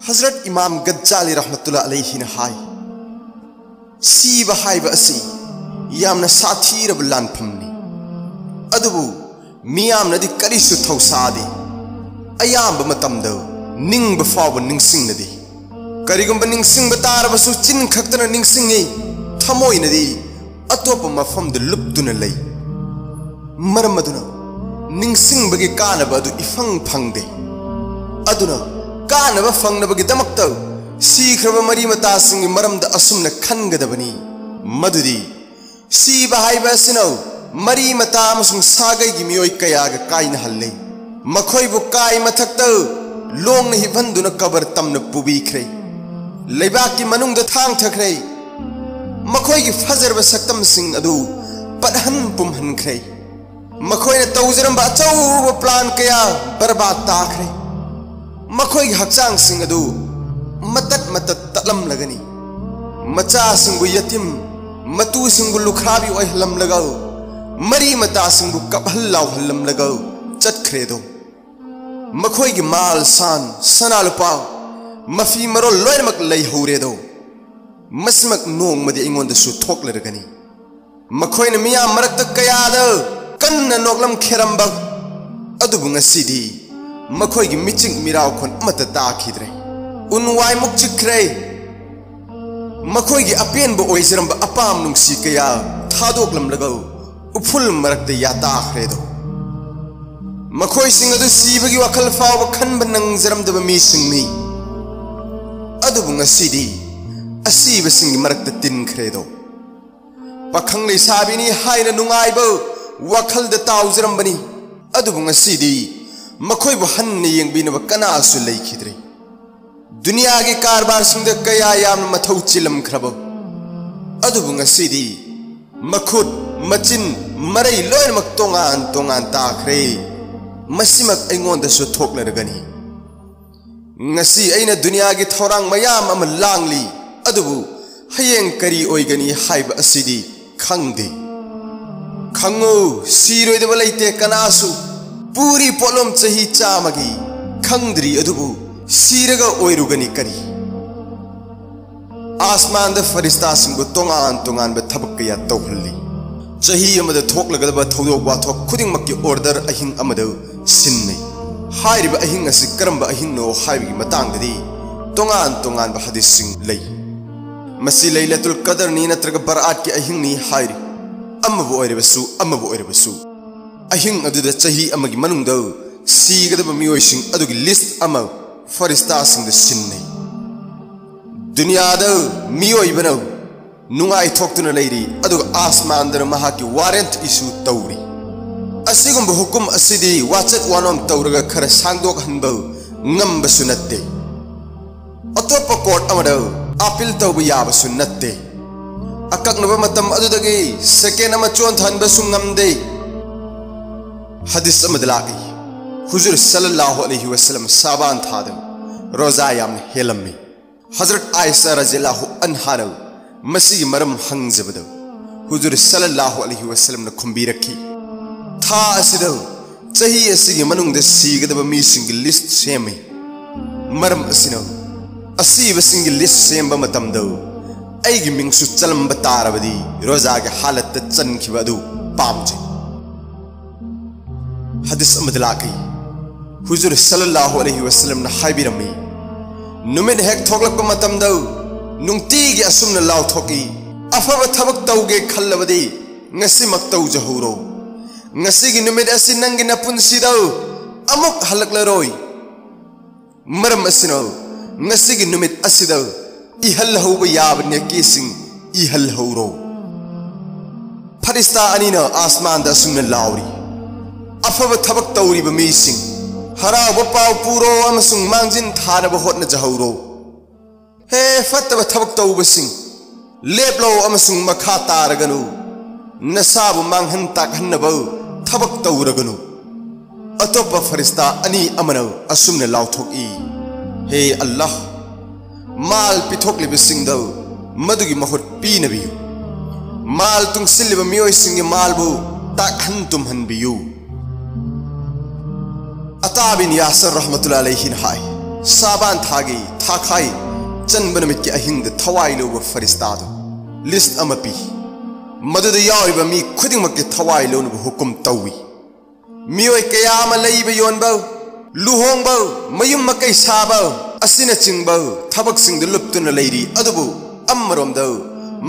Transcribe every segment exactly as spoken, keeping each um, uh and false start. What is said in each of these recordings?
ꯍꯖꯔꯠ ꯏꯃꯥꯝ ꯒꯖꯥꯂꯤ ꯔꯍꯃꯇꯨꯜꯂꯥ ꯑꯂꯩꯍꯤꯅ ꯍꯥꯏ, ꯁꯤꯕ ꯍꯥꯏꯕ ꯑꯁꯤ ꯌꯥꯝꯅ ꯁꯥꯊꯤꯔꯕ ꯂꯥꯟꯐꯝꯅꯤ꯫ ꯑꯗꯨꯕꯨ ꯃꯤꯌꯥꯝꯅꯗꯤ ꯀꯔꯤꯁꯨ ꯊꯧꯁꯥꯗꯦ꯫ ꯑꯌꯥꯝꯕ ꯃꯇꯝꯗ ꯅꯤꯡꯕ ꯐꯥꯎꯕ ꯅꯤꯡꯁꯤꯡꯅꯗꯦ꯫ ꯀꯔꯤꯒꯨꯝꯕ ꯅꯤꯡꯁꯤꯡꯕ ꯇꯥꯔꯕꯁꯨ ꯆꯤꯟ ꯈꯛꯇꯅ ꯅꯤꯡꯁꯤꯡꯉꯤ, ꯊꯃꯣꯏꯅꯗꯤ ꯑꯇꯣꯞꯄ ꯃꯐꯝꯗ ꯂꯨꯞꯇꯨꯅ ꯂꯩ꯫ ꯃꯔꯝ ꯑꯗꯨꯅ ꯅꯤꯡꯁꯤꯡꯕꯒꯤ ꯀꯥꯟꯅꯕ ꯑꯗꯨ ꯏꯐꯪ ꯐꯪꯗꯦ꯫ ꯑꯗꯨꯅ ꯀꯥꯟꯅꯕ ꯐꯪꯅꯕꯒꯤꯗꯃꯛꯇ ꯁꯤꯈ꯭ꯔꯕ ꯃꯔꯤ ꯃꯇꯥꯁꯤꯡꯒꯤ ꯃꯔꯝꯗ ꯑꯁꯨꯝꯅ ꯈꯟꯒꯗꯕꯅꯤ, ꯃꯗꯨꯗꯤ ꯁꯤꯕ ꯍꯥꯏꯕ ꯑꯁꯤꯅ ꯃꯔꯤ ꯃꯇꯥ ꯑꯃꯁꯨꯡ ꯁꯥꯒꯩꯒꯤ ꯃꯤꯑꯣꯏ ꯀꯌꯥꯒ ꯀꯥꯏꯅꯍꯜꯂꯦ꯫ ꯃꯈꯣꯏꯕꯨ ꯀꯥꯏ ꯃꯊꯛꯇ ꯂꯣꯡꯅ ꯍꯤꯞꯍꯟꯗꯨꯅ ꯀꯕꯔ ꯇꯝꯅ ꯄꯨꯕꯤꯈ꯭ꯔꯦ꯫ ꯂꯩꯕꯥꯛꯀꯤ ꯃꯅꯨꯡꯗ ꯊꯥꯡꯊꯈ꯭ꯔꯦ꯫ ꯃꯈꯣꯏꯒꯤ ꯐꯖꯔꯕ ꯁꯛꯇꯝꯁꯤꯡ ꯑꯗꯨ ꯄꯠꯍꯟ ꯄꯨꯝꯍꯟꯈ꯭ꯔꯦ꯫ ꯃꯈꯣꯏꯅ ꯇꯧꯖꯔꯝꯕ ꯑꯆꯧꯕ ꯄ꯭ꯂꯥꯟ ꯀꯌꯥ ꯕꯔꯕꯥꯗ ꯇꯥꯈ꯭ꯔꯦ꯫ ꯃꯈꯣꯏꯒꯤ ꯍꯛꯆꯥꯡꯁꯤꯡ ꯑꯗꯨ ꯃꯇꯠ ꯃꯇꯠ ꯇꯠꯂꯝꯂꯒꯅꯤ꯫ ꯃꯆꯥꯁꯤꯡꯕꯨ ꯌꯦꯇꯤꯝ, ꯃꯇꯨꯁꯤꯡꯕꯨ ꯂꯨꯈ꯭ꯔꯥꯕꯤ ꯑꯣꯏꯍꯜꯂꯝꯂꯒ, ꯃꯔꯤ ꯃꯇꯥꯁꯤꯡꯕꯨ ꯀꯞꯍꯜ ꯂꯥꯎꯍꯜꯂꯝꯂꯒ ꯆꯠꯈ꯭ꯔꯦꯗꯣ꯫ ꯃꯈꯣꯏꯒꯤ ꯃꯥꯜ ꯁꯥꯟ, ꯁꯅꯥ ꯂꯨꯄꯥ, ꯃꯐꯤ ꯃꯔꯣꯜ ꯂꯣꯏꯅꯃꯛ ꯂꯩꯍꯧꯔꯦꯗꯣ꯫ ꯃꯁꯤꯃꯛ ꯅꯣꯡꯃꯗꯤ ꯑꯩꯉꯣꯟꯗꯁꯨ ꯊꯣꯛꯂꯔꯒꯅꯤ꯫ ꯃꯈꯣꯏꯅ ꯃꯤꯌꯥꯝ ꯃꯔꯛꯇ ꯀꯌꯥꯗ ꯀꯟꯅ ꯅꯣꯛꯂꯝꯈꯤꯔꯝꯕ, ꯑꯗꯨꯕꯨ ꯉꯁꯤꯗꯤ ꯃꯈꯣꯏꯒꯤ ꯃꯤꯆꯤꯛ ꯃꯤꯔꯥꯎꯈꯣꯟ ꯑꯃꯠꯇ ꯇꯥꯈꯤꯗ꯭ꯔꯦ꯫ ꯎꯟ ꯋꯥꯏꯃꯨꯛ ꯆꯤꯛꯈ꯭ꯔꯦ꯫ ꯃꯈꯣꯏꯒꯤ ꯑꯄꯦꯟꯕ ꯑꯣꯏꯖꯔꯝꯕ ꯑꯄꯥꯝ ꯅꯨꯡꯁꯤ ꯀꯌꯥ ꯊꯥꯗꯣꯛꯂꯝꯂꯒ ꯎꯐꯨꯜ ꯃꯔꯛꯇ ꯌꯥꯇꯥꯈ꯭ꯔꯦꯗꯣ꯫ ꯃꯈꯣꯏꯁꯤꯡ ꯑꯗꯨ ꯁꯤꯕꯒꯤ ꯋꯥꯈꯜ ꯐꯥꯎꯕ ꯈꯟꯕ ꯅꯪꯖꯔꯝꯗꯕ ꯃꯤꯁꯤꯡꯅꯤ꯫ ꯑꯗꯨꯕꯨ ꯉꯁꯤꯗꯤ ꯑꯁꯤꯕꯁꯤꯡꯒꯤ ꯃꯔꯛꯇ ꯇꯤꯟꯈ꯭ꯔꯦꯗꯣ꯫ ꯄꯥꯈꯪ ꯂꯩꯁꯥꯕꯤꯅꯤ ꯍꯥꯏꯅ ꯅꯨꯡꯉꯥꯏꯕ ꯋꯥꯈꯜꯗ ꯇꯥꯎꯖꯔꯝꯕꯅꯤ꯫ ꯑꯗꯨꯕꯨ ꯉꯁꯤꯗꯤ ꯃꯈꯣꯏꯕꯨ ꯍꯟꯅ ꯌꯦꯡꯕꯤꯅꯕ ꯀꯅꯥꯁꯨ ꯂꯩꯈꯤꯗ꯭ꯔꯦ꯫ ꯗꯨꯅꯤꯌꯥꯒꯤ ꯀꯔꯕꯥꯔꯁꯤꯡꯗ ꯀꯌꯥ ꯌꯥꯝꯅ ꯃꯊꯧ ꯆꯤꯜꯂꯝꯈ꯭ꯔꯕ, ꯑꯗꯨꯕꯨ ꯉꯁꯤꯗꯤ ꯃꯈꯨꯠ, ꯃꯆꯤꯟ, ꯃꯔꯩ ꯂꯣꯏꯅꯃꯛ ꯇꯣꯉꯥꯟ ꯇꯣꯉꯥꯟ ꯇꯥꯈ꯭ꯔꯦ꯫ ꯃꯁꯤꯃꯛ ꯑꯩꯉꯣꯟꯗꯁꯨ ꯊꯣꯛꯂꯔꯒꯅꯤ꯫ ꯉꯁꯤ ꯑꯩꯅ ꯗꯨꯅꯤꯌꯥꯒꯤ ꯊꯧꯔꯥꯡ ꯃꯌꯥꯝ ꯑꯃ ꯂꯥꯡꯂꯤ, ꯑꯗꯨꯕꯨ ꯍꯌꯦꯡ ꯀꯔꯤ ꯑꯣꯏꯒꯅꯤ ꯍꯥꯏꯕ ꯑꯁꯤꯗꯤ ꯈꯪꯗꯦ꯫ ꯈꯪꯉꯨ, ꯁꯤꯔꯣꯏꯗꯕ ꯂꯩꯇꯦ ꯀꯅꯥꯁꯨ꯫ ꯄꯨꯔꯤ ꯄꯣꯠꯂꯨꯝ ꯆꯍꯤ ꯆꯥꯝꯃꯒꯤ ꯈꯪꯗ꯭ꯔꯤ, ꯑꯗꯨꯕꯨ ꯁꯤꯔꯒ ꯑꯣꯏꯔꯨꯒꯅꯤ ꯀꯔꯤ? ꯑꯥꯁꯃꯥꯟꯗ ꯐꯔꯤꯁꯇꯥꯁꯤꯡꯕꯨ ꯇꯣꯉꯥꯟ ꯇꯣꯉꯥꯟꯕ ꯊꯕꯛ ꯀꯌꯥ ꯇꯧꯍꯜꯂꯤ꯫ ꯆꯍꯤ ꯑꯃꯗ ꯊꯣꯛꯂꯒꯗꯕ ꯊꯧꯗꯣꯛ ꯋꯥꯊꯣꯛ ꯈꯨꯗꯤꯡꯃꯛꯀꯤ ꯑꯣꯔꯗꯔ ꯑꯍꯤꯡ ꯑꯃꯗ ꯁꯤꯟꯅꯩ꯫ ꯍꯥꯏꯔꯤꯕ ꯑꯍꯤꯡ ꯑꯁꯤ ꯀꯔꯝꯕ ꯑꯍꯤꯡꯅꯣ ꯍꯥꯏꯕꯒꯤ ꯃꯇꯥꯡꯗꯗꯤ ꯇꯣꯉꯥꯟ ꯇꯣꯉꯥꯟꯕ ꯍꯗꯤꯁꯁꯤꯡ ꯂꯩ꯫ ꯃꯁꯤ ꯂꯩꯂꯇꯨꯜ ꯀꯗꯔꯅꯤ ꯅꯠꯇ꯭ꯔꯒ ꯕꯔꯥꯠꯀꯤ ꯑꯍꯤꯡꯅꯤ ꯍꯥꯏꯔꯤ꯫ ꯑꯃꯕꯨ ꯑꯣꯏꯔꯕꯁꯨ, ꯑꯃꯕꯨ ꯑꯣꯏꯔꯕꯁꯨ, ꯑꯍꯤꯡ ꯑꯗꯨꯗ ꯆꯍꯤ ꯑꯃꯒꯤ ꯃꯅꯨꯡꯗ ꯁꯤꯒꯗꯕ ꯃꯤꯑꯣꯏꯁꯤꯡ ꯑꯗꯨꯒꯤ ꯂꯤꯁ꯭ꯠ ꯑꯃ ꯐꯔꯤꯁꯇꯥꯁꯤꯡꯗ ꯁꯤꯟꯅꯩ꯫ ꯗꯨꯅꯤꯌꯥꯗ ꯃꯤꯑꯣꯏꯕꯅ ꯅꯨꯡꯉꯥꯏꯊꯣꯛꯇꯨꯅ ꯂꯩꯔꯤ, ꯑꯗꯨꯒ ꯑꯥꯁꯃꯥꯟꯗꯅ ꯃꯍꯥꯛꯀꯤ ꯋꯥꯔꯦꯟꯠ ꯏꯁꯨ ꯇꯧꯔꯤ꯫ ꯑꯁꯤꯒꯨꯝꯕ ꯍꯨꯀꯨꯝ ꯑꯁꯤꯗꯤ ꯋꯥꯆꯠ ꯋꯥꯅꯣꯝ ꯇꯧꯔꯒ ꯈꯔ ꯁꯥꯡꯗꯣꯛꯍꯟꯕ ꯉꯝꯕꯁꯨ ꯅꯠꯇꯦ꯫ ꯑꯇꯣꯞꯄ ꯀꯣꯔꯠ ꯑꯃꯗ ꯑꯄꯤꯜ ꯇꯧꯕ ꯌꯥꯕꯁꯨ ꯅꯠꯇꯦ꯫ ꯑꯀꯛꯅꯕ ꯃꯇꯝ ꯑꯗꯨꯗꯒꯤ ꯁꯦꯀꯦꯟ ꯑꯃ ꯆꯣꯟꯊꯍꯟꯕꯁꯨ ꯉꯝꯗꯦ꯫ ꯍꯗꯤꯁ ꯑꯃꯗ ꯂꯥꯛꯏ, ꯍꯨꯖꯨꯔ ꯁꯜꯂꯜꯂꯥꯍꯨ ꯑꯂꯩꯍꯤ ꯋꯁꯜꯂꯝ ꯁꯥꯕꯥꯟ ꯊꯥꯗ ꯔꯣꯖꯥ ꯌꯥꯝꯅ ꯍꯦꯜꯂꯝꯃꯤ꯫ ꯍꯖꯔꯠ ꯑꯥꯏꯁꯥ ꯔꯖꯤꯌꯜꯂꯥꯍꯨ ꯑꯟꯍꯥꯅ ꯃꯁꯤꯒꯤ ꯃꯔꯝ ꯍꯪꯖꯕꯗ ꯍꯨꯖꯨꯔ ꯁꯜꯂꯜꯂꯥꯍꯨ ꯑꯂꯩꯍꯤ ꯋꯁꯜꯂꯝꯅ ꯈꯨꯝꯕꯤꯔꯛꯈꯤ, "ꯊꯥ ꯑꯁꯤꯗ ꯆꯍꯤ ꯑꯁꯤꯒꯤ ꯃꯅꯨꯡꯗ ꯁꯤꯒꯗꯕ ꯃꯤꯁꯤꯡꯒꯤ ꯂꯤꯁ꯭ꯠ ꯁꯦꯝꯃꯤ꯫ ꯃꯔꯝ ꯑꯁꯤꯅ ꯑꯁꯤꯕꯁꯤꯡꯒꯤ ꯂꯤꯁ꯭ꯠ ꯁꯦꯝꯕ ꯃꯇꯝꯗ ꯑꯩꯒꯤ ꯃꯤꯡꯁꯨ ꯆꯜꯂꯝꯕ ꯇꯥꯔꯕꯗꯤ ꯔꯣꯖꯥꯒꯤ ꯍꯥꯂꯠꯇ ꯆꯟꯈꯤꯕ ꯑꯗꯨ ꯄꯥꯝꯖꯩ"꯫ ꯍꯗꯤꯁ ꯑꯃꯗ ꯂꯥꯛꯏ, ꯍꯨꯖꯨꯔ ꯁꯜꯂꯜꯂꯥꯍꯨ ꯑꯂꯩꯍꯤ ꯋꯁꯜꯂꯝꯅ ꯍꯥꯏꯕꯤꯔꯝꯃꯤ, "ꯅꯨꯃꯤꯠ ꯍꯦꯛ ꯊꯣꯛꯂꯛꯄ ꯃꯇꯝꯗ ꯅꯨꯡꯇꯤꯒꯤ ꯑꯁꯨꯝꯅ ꯂꯥꯎꯊꯣꯛꯏ, 'ꯑꯐꯕ ꯊꯕꯛ ꯇꯧꯒꯦ ꯈꯜꯂꯕꯗꯤ ꯉꯁꯤꯃꯛ ꯇꯧꯖꯍꯧꯔꯣ꯫ ꯉꯁꯤꯒꯤ ꯅꯨꯃꯤꯠ ꯑꯁꯤ ꯅꯪꯒꯤ ꯅꯄꯨꯟꯁꯤꯗ ꯑꯃꯨꯛ ꯍꯜꯂꯛꯂꯔꯣꯏ꯫ ꯃꯔꯝ ꯑꯁꯤꯅ ꯉꯁꯤꯒꯤ ꯅꯨꯃꯤꯠ ꯑꯁꯤꯗ ꯏꯍꯜꯍꯧꯕ ꯌꯥꯕ ꯅꯦꯀꯤꯁꯤꯡ ꯏꯍꯜꯍꯧꯔꯣ"꯫ ꯐꯔꯤꯁꯇꯥ ꯑꯅꯤꯅ ꯑꯥꯁꯃꯥꯟꯗ ꯑꯁꯨꯝꯅ ꯂꯥꯎꯔꯤ, "ꯑꯐꯕ ꯊꯕꯛ ꯇꯧꯔꯤꯕ ꯃꯤꯁꯤꯡ, ꯍꯔꯥꯎꯕ ꯄꯥꯎ ꯄꯨꯔꯣ ꯑꯃꯁꯨꯡ ꯃꯥꯡꯖꯤꯟ ꯊꯥꯅꯕ ꯍꯣꯠꯅꯖꯍꯧꯔꯣ꯫ ꯍꯦ ꯐꯠꯇꯕ ꯊꯕꯛ ꯇꯧꯕꯁꯤꯡ, ꯂꯦꯞꯂꯣ ꯑꯃꯁꯨꯡ ꯃꯈꯥ ꯇꯥꯔꯒꯅꯨ꯫ ꯅꯁꯥꯕꯨ ꯃꯥꯡꯍꯟ ꯇꯥꯛꯍꯟꯅꯕ ꯊꯕꯛ ꯇꯧꯔꯒꯅꯨ"꯫ ꯑꯇꯣꯞꯄ ꯐꯔꯤꯁꯇꯥ ꯑꯅꯤ ꯑꯃꯅ ꯑꯁꯨꯝꯅ ꯂꯥꯎꯊꯣꯛꯏ, "ꯍꯦ ꯑꯜꯂꯥꯍ, ꯃꯥꯜ ꯄꯤꯊꯣꯛꯂꯤꯕꯁꯤꯡꯗ ꯃꯗꯨꯒꯤ ꯃꯍꯨꯠ ꯄꯤꯅꯕꯤꯌꯨ꯫ ꯃꯥꯜ ꯇꯨꯡꯁꯤꯜꯂꯤꯕ ꯃꯤꯑꯣꯏꯁꯤꯡꯒꯤ ꯃꯥꯜꯕꯨ ꯇꯥꯛꯍꯟ ꯇꯨꯝꯍꯟꯕꯤꯌꯨ"꯫ ꯑꯇꯥ ꯕꯤꯟ ꯌꯥꯁꯔ ꯔꯍꯃꯇꯨꯜꯂꯥꯍꯤ ꯑꯂꯩꯍꯤꯅ ꯍꯥꯏ, ꯁꯥꯕꯥꯟ ꯊꯥꯒꯤ ꯊꯥꯈꯥꯏ ꯆꯟꯕ ꯅꯨꯃꯤꯠꯀꯤ ꯑꯍꯤꯡꯗ ꯊꯋꯥꯏ ꯂꯧꯕ ꯐꯔꯤꯁꯇꯥꯗꯨ ꯂꯤꯁ ꯑꯃ ꯄꯤ꯫ ꯃꯗꯨꯗ ꯌꯥꯎꯔꯤꯕ ꯃꯤ ꯈꯨꯗꯤꯡꯃꯛꯀꯤ ꯊꯋꯥꯏ ꯂꯧꯅꯕ ꯍꯨꯀꯨꯝ ꯇꯧꯏ꯫ ꯃꯤꯑꯣꯏ ꯀꯌꯥ ꯑꯃ ꯂꯩꯕ ꯌꯣꯟꯕ, ꯂꯨꯍꯣꯡꯕ, ꯃꯌꯨꯝ ꯃꯀꯩ ꯁꯥꯕ ꯑꯁꯤꯅꯆꯤꯡꯕ ꯊꯕꯛꯁꯤꯡꯗ ꯂꯨꯞꯇꯨꯅ ꯂꯩꯔꯤ꯫ ꯑꯗꯨꯕꯨ ꯑꯃꯔꯣꯝꯗ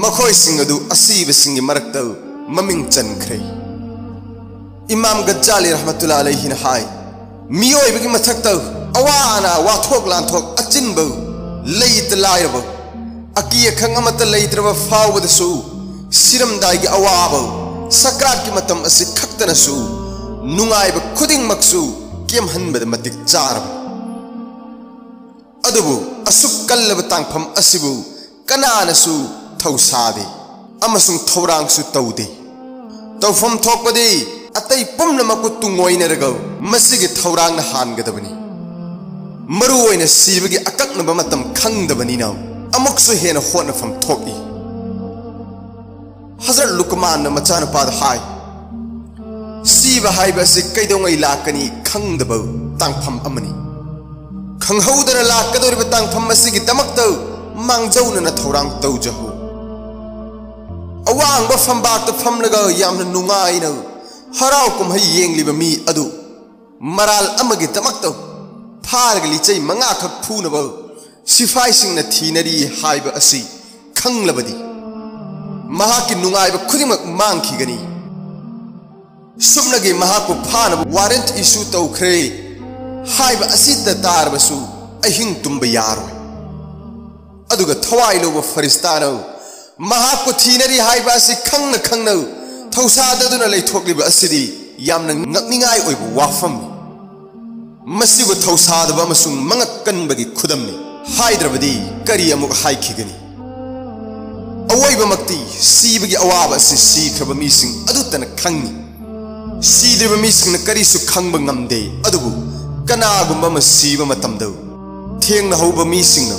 ꯃꯈꯣꯏꯁꯤꯡ ꯑꯗꯨ ꯑꯁꯤꯕꯁꯤꯡꯒꯤ ꯃꯔꯛꯇ ꯃꯃꯤꯡ ꯆꯟꯈ꯭ꯔꯦ꯫ ꯏꯃꯥꯝ ꯒꯖꯥꯂꯤ ꯔꯍꯃꯇꯨꯜꯂꯥ ꯑꯂꯩꯍꯤꯅ ꯍꯥꯏ, ꯃꯤꯑꯣꯏꯕꯒꯤ ꯃꯊꯛꯇ ꯑꯋꯥ ꯑꯅꯥ, ꯋꯥꯊꯣꯛ ꯂꯥꯟꯊꯣꯛ, ꯑꯆꯤꯟꯕ, ꯂꯩꯇ ꯂꯥꯏꯔꯕ, ꯑꯀꯤ ꯑꯈꯪ ꯑꯃꯠꯇ ꯂꯩꯇ꯭ꯔꯕ ꯐꯥꯎꯕꯗꯁꯨ ꯁꯤꯔꯝꯗꯥꯏꯒꯤ ꯑꯋꯥꯕ, ꯁꯀ꯭ꯔꯥꯠꯀꯤ ꯃꯇꯝ ꯑꯁꯤ ꯈꯛꯇꯅꯁꯨ ꯅꯨꯡꯉꯥꯏꯕ ꯈꯨꯗꯤꯡꯃꯛꯁꯨ ꯀꯦꯝꯍꯟꯕꯗ ꯃꯇꯤꯛ ꯆꯥꯔꯕ꯫ ꯑꯗꯨꯕꯨ ꯑꯁꯨꯛ ꯀꯜꯂꯕ ꯇꯥꯡꯐꯝ ꯑꯁꯤꯕꯨ ꯀꯅꯥꯅꯁꯨ ꯊꯧꯁꯥꯗꯦ ꯑꯃꯁꯨꯡ ꯊꯧꯔꯥꯡꯁꯨ ꯇꯧꯗꯦ꯫ ꯇꯧꯐꯝ ꯊꯣꯛꯄꯗꯤ ꯑꯇꯩ ꯄꯨꯝꯅꯃꯛꯄꯨ ꯇꯨꯡꯑꯣꯏꯅꯔꯒ ꯃꯁꯤꯒꯤ ꯊꯧꯔꯥꯡꯅ ꯍꯥꯟꯒꯗꯕꯅꯤ꯫ ꯃꯔꯨ ꯑꯣꯏꯅ ꯁꯤꯕꯒꯤ ꯑꯀꯛꯅꯕ ꯃꯇꯝ ꯈꯪꯗꯕꯅꯤꯅ ꯑꯃꯨꯛꯁꯨ ꯍꯦꯟꯅ ꯍꯣꯠꯅꯐꯝ ꯊꯣꯛꯏ꯫ ꯍꯖꯔꯠ ꯂꯨꯀꯃꯥꯟꯅ ꯃꯆꯥꯅꯨꯄꯥꯗ ꯍꯥꯏ, ꯁꯤꯕ ꯍꯥꯏꯕ ꯑꯁꯤ ꯀꯩꯗꯧꯉꯩ ꯂꯥꯛꯀꯅꯤ ꯈꯪꯗꯕ ꯇꯥꯡꯐꯝ ꯑꯃꯅꯤ꯫ ꯈꯪꯍꯧꯗꯅ ꯂꯥꯛꯀꯗꯧꯔꯤꯕ ꯇꯥꯡꯐꯝ ꯑꯁꯤꯒꯤꯗꯃꯛꯇ ꯃꯥꯡꯖꯧꯅꯅ ꯊꯧꯔꯥꯡ ꯇꯧꯖꯍꯧ꯫ ꯑꯋꯥꯡꯕ ꯐꯝꯕꯥꯛꯇ ꯐꯝꯂꯒ ꯌꯥꯝꯅ ꯅꯨꯡꯉꯥꯏꯅ ꯍꯔꯥꯎ ꯀꯨꯝꯍꯩ ꯌꯦꯡꯂꯤꯕ ꯃꯤ ꯑꯗꯨ ꯃꯔꯥꯜ ꯑꯃꯒꯤꯗꯃꯛꯇ ꯐꯥꯔꯒ ꯂꯤꯆꯩ ꯃꯉꯥꯈꯛ ꯐꯨꯅꯕ ꯁꯤꯐꯥꯏꯁꯤꯡꯅ ꯊꯤꯅꯔꯤ ꯍꯥꯏꯕ ꯑꯁꯤ ꯈꯪꯂꯕꯗꯤ ꯃꯍꯥꯛꯀꯤ ꯅꯨꯡꯉꯥꯏꯕ ꯈꯨꯗꯤꯡꯃꯛ ꯃꯥꯡꯈꯤꯒꯅꯤ꯫ ꯁꯨꯞꯅꯒꯤ ꯃꯍꯥꯛꯄꯨ ꯐꯥꯅꯕ ꯋꯥꯔꯦꯟꯠ ꯏꯁꯨ ꯇꯧꯈ꯭ꯔꯦ ꯍꯥꯏꯕ ꯑꯁꯤꯇ ꯇꯥꯔꯕꯁꯨ ꯑꯍꯤꯡ ꯇꯨꯝꯕ ꯌꯥꯔꯣꯏ꯫ ꯑꯗꯨꯒ ꯊꯋꯥꯏ ꯂꯧꯕ ꯐꯔꯤꯁꯇꯥꯅ ꯃꯍꯥꯛꯄꯨ ꯊꯤꯅꯔꯤ ꯍꯥꯏꯕ ꯑꯁꯤ ꯈꯪꯅ ꯈꯪꯅ ꯊꯧꯁꯥꯗꯗꯨꯅ ꯂꯩꯊꯣꯛꯂꯤꯕ ꯑꯁꯤꯗꯤ ꯌꯥꯝꯅ ꯉꯛꯅꯤꯡꯉꯥꯏ ꯑꯣꯏꯕ ꯋꯥꯐꯝꯅꯤ꯫ ꯃꯁꯤꯕꯨ ꯊꯧꯁꯥꯗꯕ ꯑꯃꯁꯨꯡ ꯃꯉꯛ ꯀꯟꯕꯒꯤ ꯈꯨꯗꯝꯅꯤ꯫ ꯍꯥꯏꯗ꯭ꯔꯕꯗꯤ ꯀꯔꯤ ꯑꯃꯨꯛ ꯍꯥꯏꯈꯤꯒꯅꯤ? ꯑꯋꯣꯏꯕꯃꯛꯇꯤ ꯁꯤꯕꯒꯤ ꯑꯋꯥꯕ ꯑꯁꯤ ꯁꯤꯈ꯭ꯔꯕ ꯃꯤꯁꯤꯡ ꯑꯗꯨꯇꯅ ꯈꯪꯏ꯫ ꯁꯤꯗ꯭ꯔꯤꯕ ꯃꯤꯁꯤꯡꯅ ꯀꯔꯤꯁꯨ ꯈꯪꯕ ꯉꯝꯗꯦ꯫ ꯑꯗꯨꯕꯨ ꯀꯅꯥꯒꯨꯝꯕ ꯑꯃ ꯁꯤꯕ ꯃꯇꯝꯗ ꯊꯦꯡꯅꯍꯧꯕ ꯃꯤꯁꯤꯡꯅ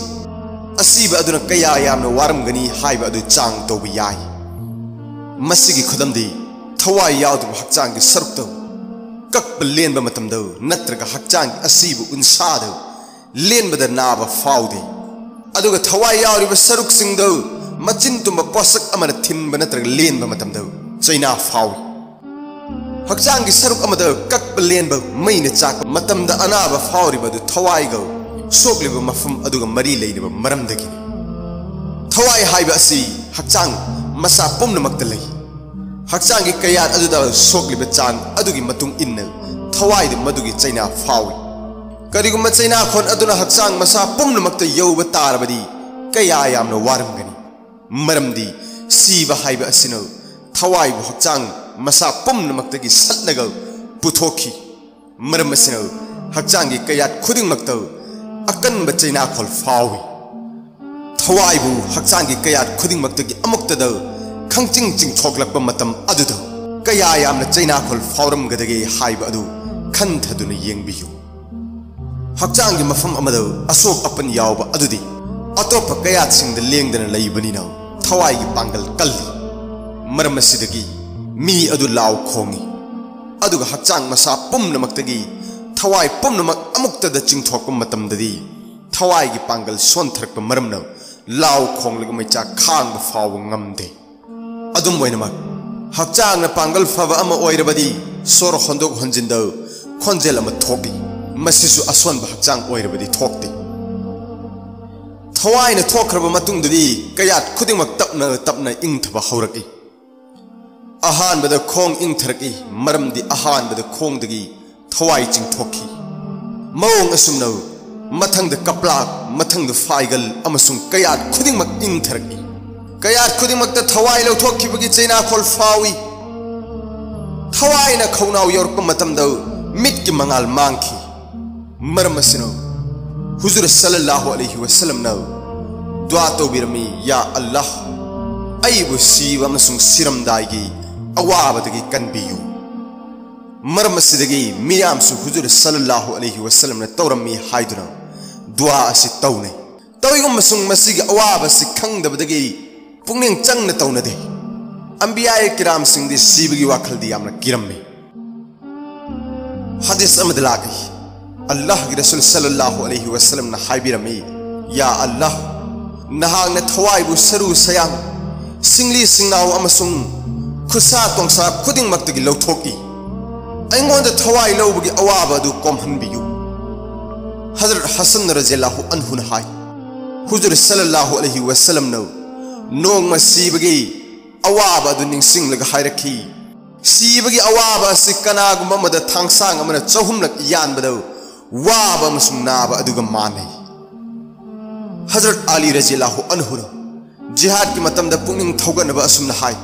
ꯑꯁꯤꯕ ꯑꯗꯨꯅ ꯀꯌꯥ ꯌꯥꯝꯅ ꯋꯥꯔꯝꯒꯅꯤ ꯍꯥꯏꯕ ꯑꯗꯨ ꯆꯥꯡ ꯇꯧꯕ ꯌꯥꯏ꯫ ꯃꯁꯤꯒꯤ ꯈꯨꯗꯝꯗꯤ ꯊꯋꯥꯏ ꯌꯥꯎꯗꯕ ꯍꯛꯆꯥꯡꯒꯤ ꯁꯔꯨꯛꯇ ꯀꯛꯄ ꯂꯦꯟꯕ ꯃꯇꯝꯗ ꯅꯠꯇ꯭ꯔꯒ ꯍꯛꯆꯥꯡꯒꯤ ꯑꯁꯤꯕ ꯎꯟꯁꯥꯗ ꯂꯦꯟꯕꯗ ꯅꯥꯕ ꯐꯥꯎꯗꯦ꯫ ꯑꯗꯨꯒ ꯊꯋꯥꯏ ꯌꯥꯎꯔꯤꯕ ꯁꯔꯨꯛꯁꯤꯡꯗꯨ ꯃꯆꯤꯟ ꯇꯨꯝꯕ ꯄꯣꯠꯁꯛ ꯑꯃꯅ ꯊꯤꯟꯕ ꯅꯠꯇ꯭ꯔꯒ ꯂꯦꯟꯕ ꯃꯇꯝꯗ ꯆꯩꯅꯥ ꯐꯥꯎꯏ꯫ ꯍꯛꯆꯥꯡꯒꯤ ꯁꯔꯨꯛ ꯑꯃꯗ ꯀꯛꯄ ꯂꯦꯟꯕ, ꯃꯩꯅ ꯆꯥꯛꯄ ꯃꯇꯝꯗ ꯑꯅꯥꯕ ꯐꯥꯎꯔꯤꯕ ꯑꯗꯨ ꯊꯋꯥꯏꯒ ꯁꯣꯛꯂꯤꯕ ꯃꯐꯝ ꯑꯗꯨꯒ ꯃꯔꯤ ꯂꯩꯅꯕ ꯃꯔꯝꯗꯒꯤꯅꯤ꯫ ꯊꯋꯥꯏ ꯍꯥꯏꯕ ꯑꯁꯤ ꯍꯛꯆꯥꯡ ꯃꯁꯥ ꯄꯨꯝꯅꯃꯛꯇ ꯂꯩ꯫ ꯍꯛꯆꯥꯡꯒꯤ ꯀꯌꯥꯠ ꯑꯗꯨꯗ ꯁꯣꯛꯂꯤꯕ ꯆꯥꯡ ꯑꯗꯨꯒꯤ ꯃꯇꯨꯡ ꯏꯟꯅ ꯊꯋꯥꯏꯗ ꯃꯗꯨꯒꯤ ꯆꯩꯅꯥ ꯐꯥꯎꯏ꯫ ꯀꯔꯤꯒꯨꯝꯕ ꯆꯩꯅꯥꯈꯣꯟ ꯑꯗꯨꯅ ꯍꯛꯆꯥꯡ ꯃꯁꯥ ꯄꯨꯝꯅꯃꯛꯇ ꯌꯧꯕ ꯇꯥꯔꯕꯗꯤ ꯀꯌꯥ ꯌꯥꯝꯅ ꯋꯥꯔꯝꯒꯅꯤ꯫ ꯃꯔꯝꯗꯤ ꯁꯤꯕ ꯍꯥꯏꯕ ꯑꯁꯤꯅ ꯊꯋꯥꯏꯕꯨ ꯍꯛꯆꯥꯡ ꯃꯁꯥ ꯄꯨꯝꯅꯃꯛꯇꯒꯤ ꯁꯠꯂꯒ ꯄꯨꯊꯣꯛꯈꯤ꯫ ꯃꯔꯝ ꯑꯁꯤꯅ ꯍꯛꯆꯥꯡꯒꯤ ꯀꯌꯥꯠ ꯈꯨꯗꯤꯡꯃꯛꯇ ꯑꯀꯟꯕ ꯆꯩꯅꯥꯈꯣꯜ ꯐꯥꯎꯏ꯫ ꯊꯋꯥꯏꯕꯨ ꯍꯛꯆꯥꯡꯒꯤ ꯀꯌꯥꯠ ꯈꯨꯗꯤꯡꯃꯛꯇꯒꯤ ꯑꯃꯨꯛꯇꯗ ꯈꯪꯆꯤꯡ ꯆꯤꯡꯊꯣꯛꯂꯛꯄ ꯃꯇꯝ ꯑꯗꯨꯗ ꯀꯌꯥ ꯌꯥꯝꯅ ꯆꯩꯅꯥꯈꯣꯜ ꯐꯥꯎꯔꯝꯒꯗꯒꯦ ꯍꯥꯏꯕ ꯑꯗꯨ ꯈꯟꯊꯗꯨꯅ ꯌꯦꯡꯕꯤꯌꯨ꯫ ꯍꯛꯆꯥꯡꯒꯤ ꯃꯐꯝ ꯑꯃꯗ ꯑꯁꯣꯛ ꯑꯄꯟ ꯌꯥꯎꯕ ꯑꯗꯨꯗꯤ ꯑꯇꯣꯞꯄ ꯀꯌꯥꯠꯁꯤꯡꯗ ꯂꯦꯡꯗꯅ ꯂꯩꯕꯅꯤꯅ ꯊꯋꯥꯏꯒꯤ ꯄꯥꯡꯒꯜ ꯀꯜꯂꯤ꯫ ꯃꯔꯝ ꯑꯁꯤꯗꯒꯤ ꯃꯤ ꯑꯗꯨ ꯂꯥꯎ ꯈꯣꯡꯏ꯫ ꯑꯗꯨꯒ ꯍꯛꯆꯥꯡ ꯃꯁꯥ ꯄꯨꯝꯅꯃꯛꯇꯒꯤ ꯊꯋꯥꯏ ꯄꯨꯝꯅꯃꯛ ꯑꯃꯨꯛꯇꯗ ꯆꯤꯡꯊꯣꯛꯄ ꯃꯇꯝꯗꯗꯤ ꯊꯋꯥꯏꯒꯤ ꯄꯥꯡꯒꯜ ꯁꯣꯟꯊꯔꯛꯄ ꯃꯔꯝꯅ ꯂꯥꯎ ꯈꯣꯡꯂꯒ ꯃꯩꯆꯥꯛ ꯈꯥꯡꯕ ꯐꯥꯎꯕ ꯉꯝꯗꯦ꯫ ꯑꯗꯨꯝ ꯑꯣꯏꯅꯃꯛ, ꯍꯛꯆꯥꯡꯅ ꯄꯥꯡꯒꯜ ꯐꯕ ꯑꯃ ꯑꯣꯏꯔꯕꯗꯤ ꯁꯣꯔ ꯍꯣꯟꯗꯣꯛ ꯍꯣꯟꯖꯤꯟꯗ ꯈꯣꯟꯖꯦꯜ ꯑꯃ ꯊꯣꯛꯏ꯫ ꯃꯁꯤꯁꯨ ꯑꯁꯣꯟꯕ ꯍꯛꯆꯥꯡ ꯑꯣꯏꯔꯕꯗꯤ ꯊꯣꯛꯇꯦ꯫ ꯊꯋꯥꯏꯅ ꯊꯣꯛꯈ꯭ꯔꯕ ꯃꯇꯨꯡꯗꯗꯤ ꯀꯌꯥꯠ ꯈꯨꯗꯤꯡꯃꯛ ꯇꯞꯅ ꯇꯞꯅ ꯏꯪꯊꯕ ꯍꯧꯔꯛꯏ꯫ ꯑꯍꯥꯟꯕꯗ ꯈꯣꯡ ꯏꯪꯊꯔꯛꯏ, ꯃꯔꯝꯗꯤ ꯑꯍꯥꯟꯕꯗ ꯈꯣꯡꯗꯒꯤ ꯊꯋꯥꯏ ꯆꯤꯡꯊꯣꯛꯈꯤ꯫ ꯃꯑꯣꯡ ꯑꯁꯨꯝꯅ ꯃꯊꯪꯗ ꯀꯄ꯭ꯂꯥꯛ, ꯃꯊꯪꯗ ꯐꯥꯏꯒꯜ ꯑꯃꯁꯨꯡ ꯀꯌꯥꯠ ꯈꯨꯗꯤꯡꯃꯛ ꯏꯪꯊꯔꯛꯏ꯫ ꯀꯌꯥꯠ ꯈꯨꯗꯤꯡꯃꯛꯇ ꯊꯋꯥꯏ ꯂꯧꯊꯣꯛꯈꯤꯕꯒꯤ ꯆꯩꯅꯥꯈꯣꯜ ꯐꯥꯎꯏ꯫ ꯊꯋꯥꯏꯅ ꯈꯧꯅꯥꯎ ꯌꯧꯔꯛꯄ ꯃꯇꯝꯗ ꯃꯤꯠꯀꯤ ꯃꯉꯥꯜ ꯃꯥꯡꯈꯤ꯫ ꯃꯔꯝ ꯑꯁꯤꯅ ꯍꯨꯖꯨꯔ ꯁꯜꯂꯜꯂꯥꯍꯨ ꯑꯂꯩꯍꯤ ꯋꯁꯜꯂꯝꯅ ꯗꯨꯋꯥ ꯇꯧꯕꯤꯔꯝꯃꯤ, "ꯌꯥ ꯑꯜꯂꯥꯍ, ꯑꯩꯕꯨ ꯁꯤꯕ ꯑꯃꯁꯨꯡ ꯁꯤꯔꯝꯗꯥꯏꯒꯤ ꯑꯋꯥꯕꯗꯒꯤ ꯀꯟꯕꯤꯌꯨ"꯫ ꯃꯔꯝ ꯑꯁꯤꯗꯒꯤ ꯃꯤꯌꯥꯝꯁꯨ ꯍꯨꯖꯨꯔ ꯁꯜꯂꯜꯂꯥꯍꯨ ꯑꯂꯩꯍꯤ ꯋꯁꯜꯂꯝꯅ ꯇꯧꯔꯝꯃꯤ ꯍꯥꯏꯗꯨꯅ ꯗꯨꯋꯥ ꯑꯁꯤ ꯇꯧꯅꯩ꯫ ꯇꯧꯏꯒꯨꯝꯕꯁꯨꯡ ꯃꯁꯤꯒꯤ ꯑꯋꯥꯕꯁꯤ ꯈꯪꯗꯕꯗꯒꯤ ꯄꯨꯛꯅꯤꯡ ꯆꯪꯅ ꯇꯧꯅꯗꯦ꯫ ꯑꯝꯕꯤꯌꯥ ꯀꯤꯔꯥꯝꯁꯤꯡꯗꯤ ꯁꯤꯕꯒꯤ ꯋꯥꯈꯜꯗꯤ ꯌꯥꯝꯅ ꯀꯤꯔꯝꯃꯤ꯫ ꯍꯗꯤꯁ ꯑꯃꯗ ꯂꯥꯛꯂꯤ, ꯑꯜꯂꯥꯍꯒꯤ ꯔꯁꯨꯜ ꯁꯜꯂꯜꯂꯥꯍꯨ ꯑꯂꯩꯍꯤ ꯋꯥꯁꯜꯂꯝꯅ ꯍꯥꯏꯕꯤꯔꯝꯃꯤ, "ꯌꯥ ꯑꯜꯂꯥꯍ, ꯅꯍꯥꯛꯅ ꯊꯋꯥꯏꯕꯨ ꯁꯔꯨ ꯁꯌꯥꯡ, ꯁꯤꯡꯂꯤ ꯁꯤꯡꯅꯥꯎ ꯑꯃꯁꯨꯡ ꯈꯨꯠꯁꯥ ꯇꯣꯡꯁꯥ ꯈꯨꯗꯤꯡꯃꯛꯇꯒꯤ ꯂꯧꯊꯣꯛꯏ꯫ ꯑꯩꯉꯣꯟꯗ ꯊꯋꯥꯏ ꯂꯧꯕꯒꯤ ꯑꯋꯥꯕ ꯑꯗꯨ ꯀꯣꯝꯍꯟꯕꯤꯌꯨ"꯫ ꯍꯖꯔꯠ ꯍꯁꯟ ꯔꯖꯤꯌꯜꯂꯥꯍꯨ ꯑꯟꯍꯨꯅ ꯍꯥꯏ, "ꯍꯨꯖꯨꯔ ꯁꯜꯂꯜꯂꯥꯍꯨ ꯑꯂꯩꯍꯤ ꯋꯥꯁꯜꯂꯝꯅ ꯅꯣꯡꯃ ꯁꯤꯕꯒꯤ ꯑꯋꯥꯕ ꯑꯗꯨ ꯅꯤꯡꯁꯤꯡꯂꯒ ꯍꯥꯏꯔꯛꯈꯤ, ꯁꯤꯕꯒꯤ ꯑꯋꯥꯕ ꯑꯁꯤ ꯀꯅꯥꯒꯨꯝꯕ ꯑꯃꯗ ꯊꯥꯡꯁꯥꯡ ꯑꯃꯅ ꯆꯍꯨꯝꯂꯛ ꯌꯥꯟꯕꯗ ꯋꯥꯕ ꯑꯃꯁꯨꯡ ꯅꯥꯕ ꯑꯗꯨꯒ ꯃꯥꯟꯅꯩ"꯫ ꯍꯖꯔꯠ ꯑꯂꯤ ꯔꯖꯤꯌꯜꯂꯥꯍꯨ ꯑꯟꯍꯨꯅ ꯖꯤꯍꯥꯗꯀꯤ ꯃꯇꯝꯗ ꯄꯨꯛꯅꯤꯡ ꯊꯧꯒꯠꯅꯕ ꯑꯁꯨꯝꯅ ꯍꯥꯏ,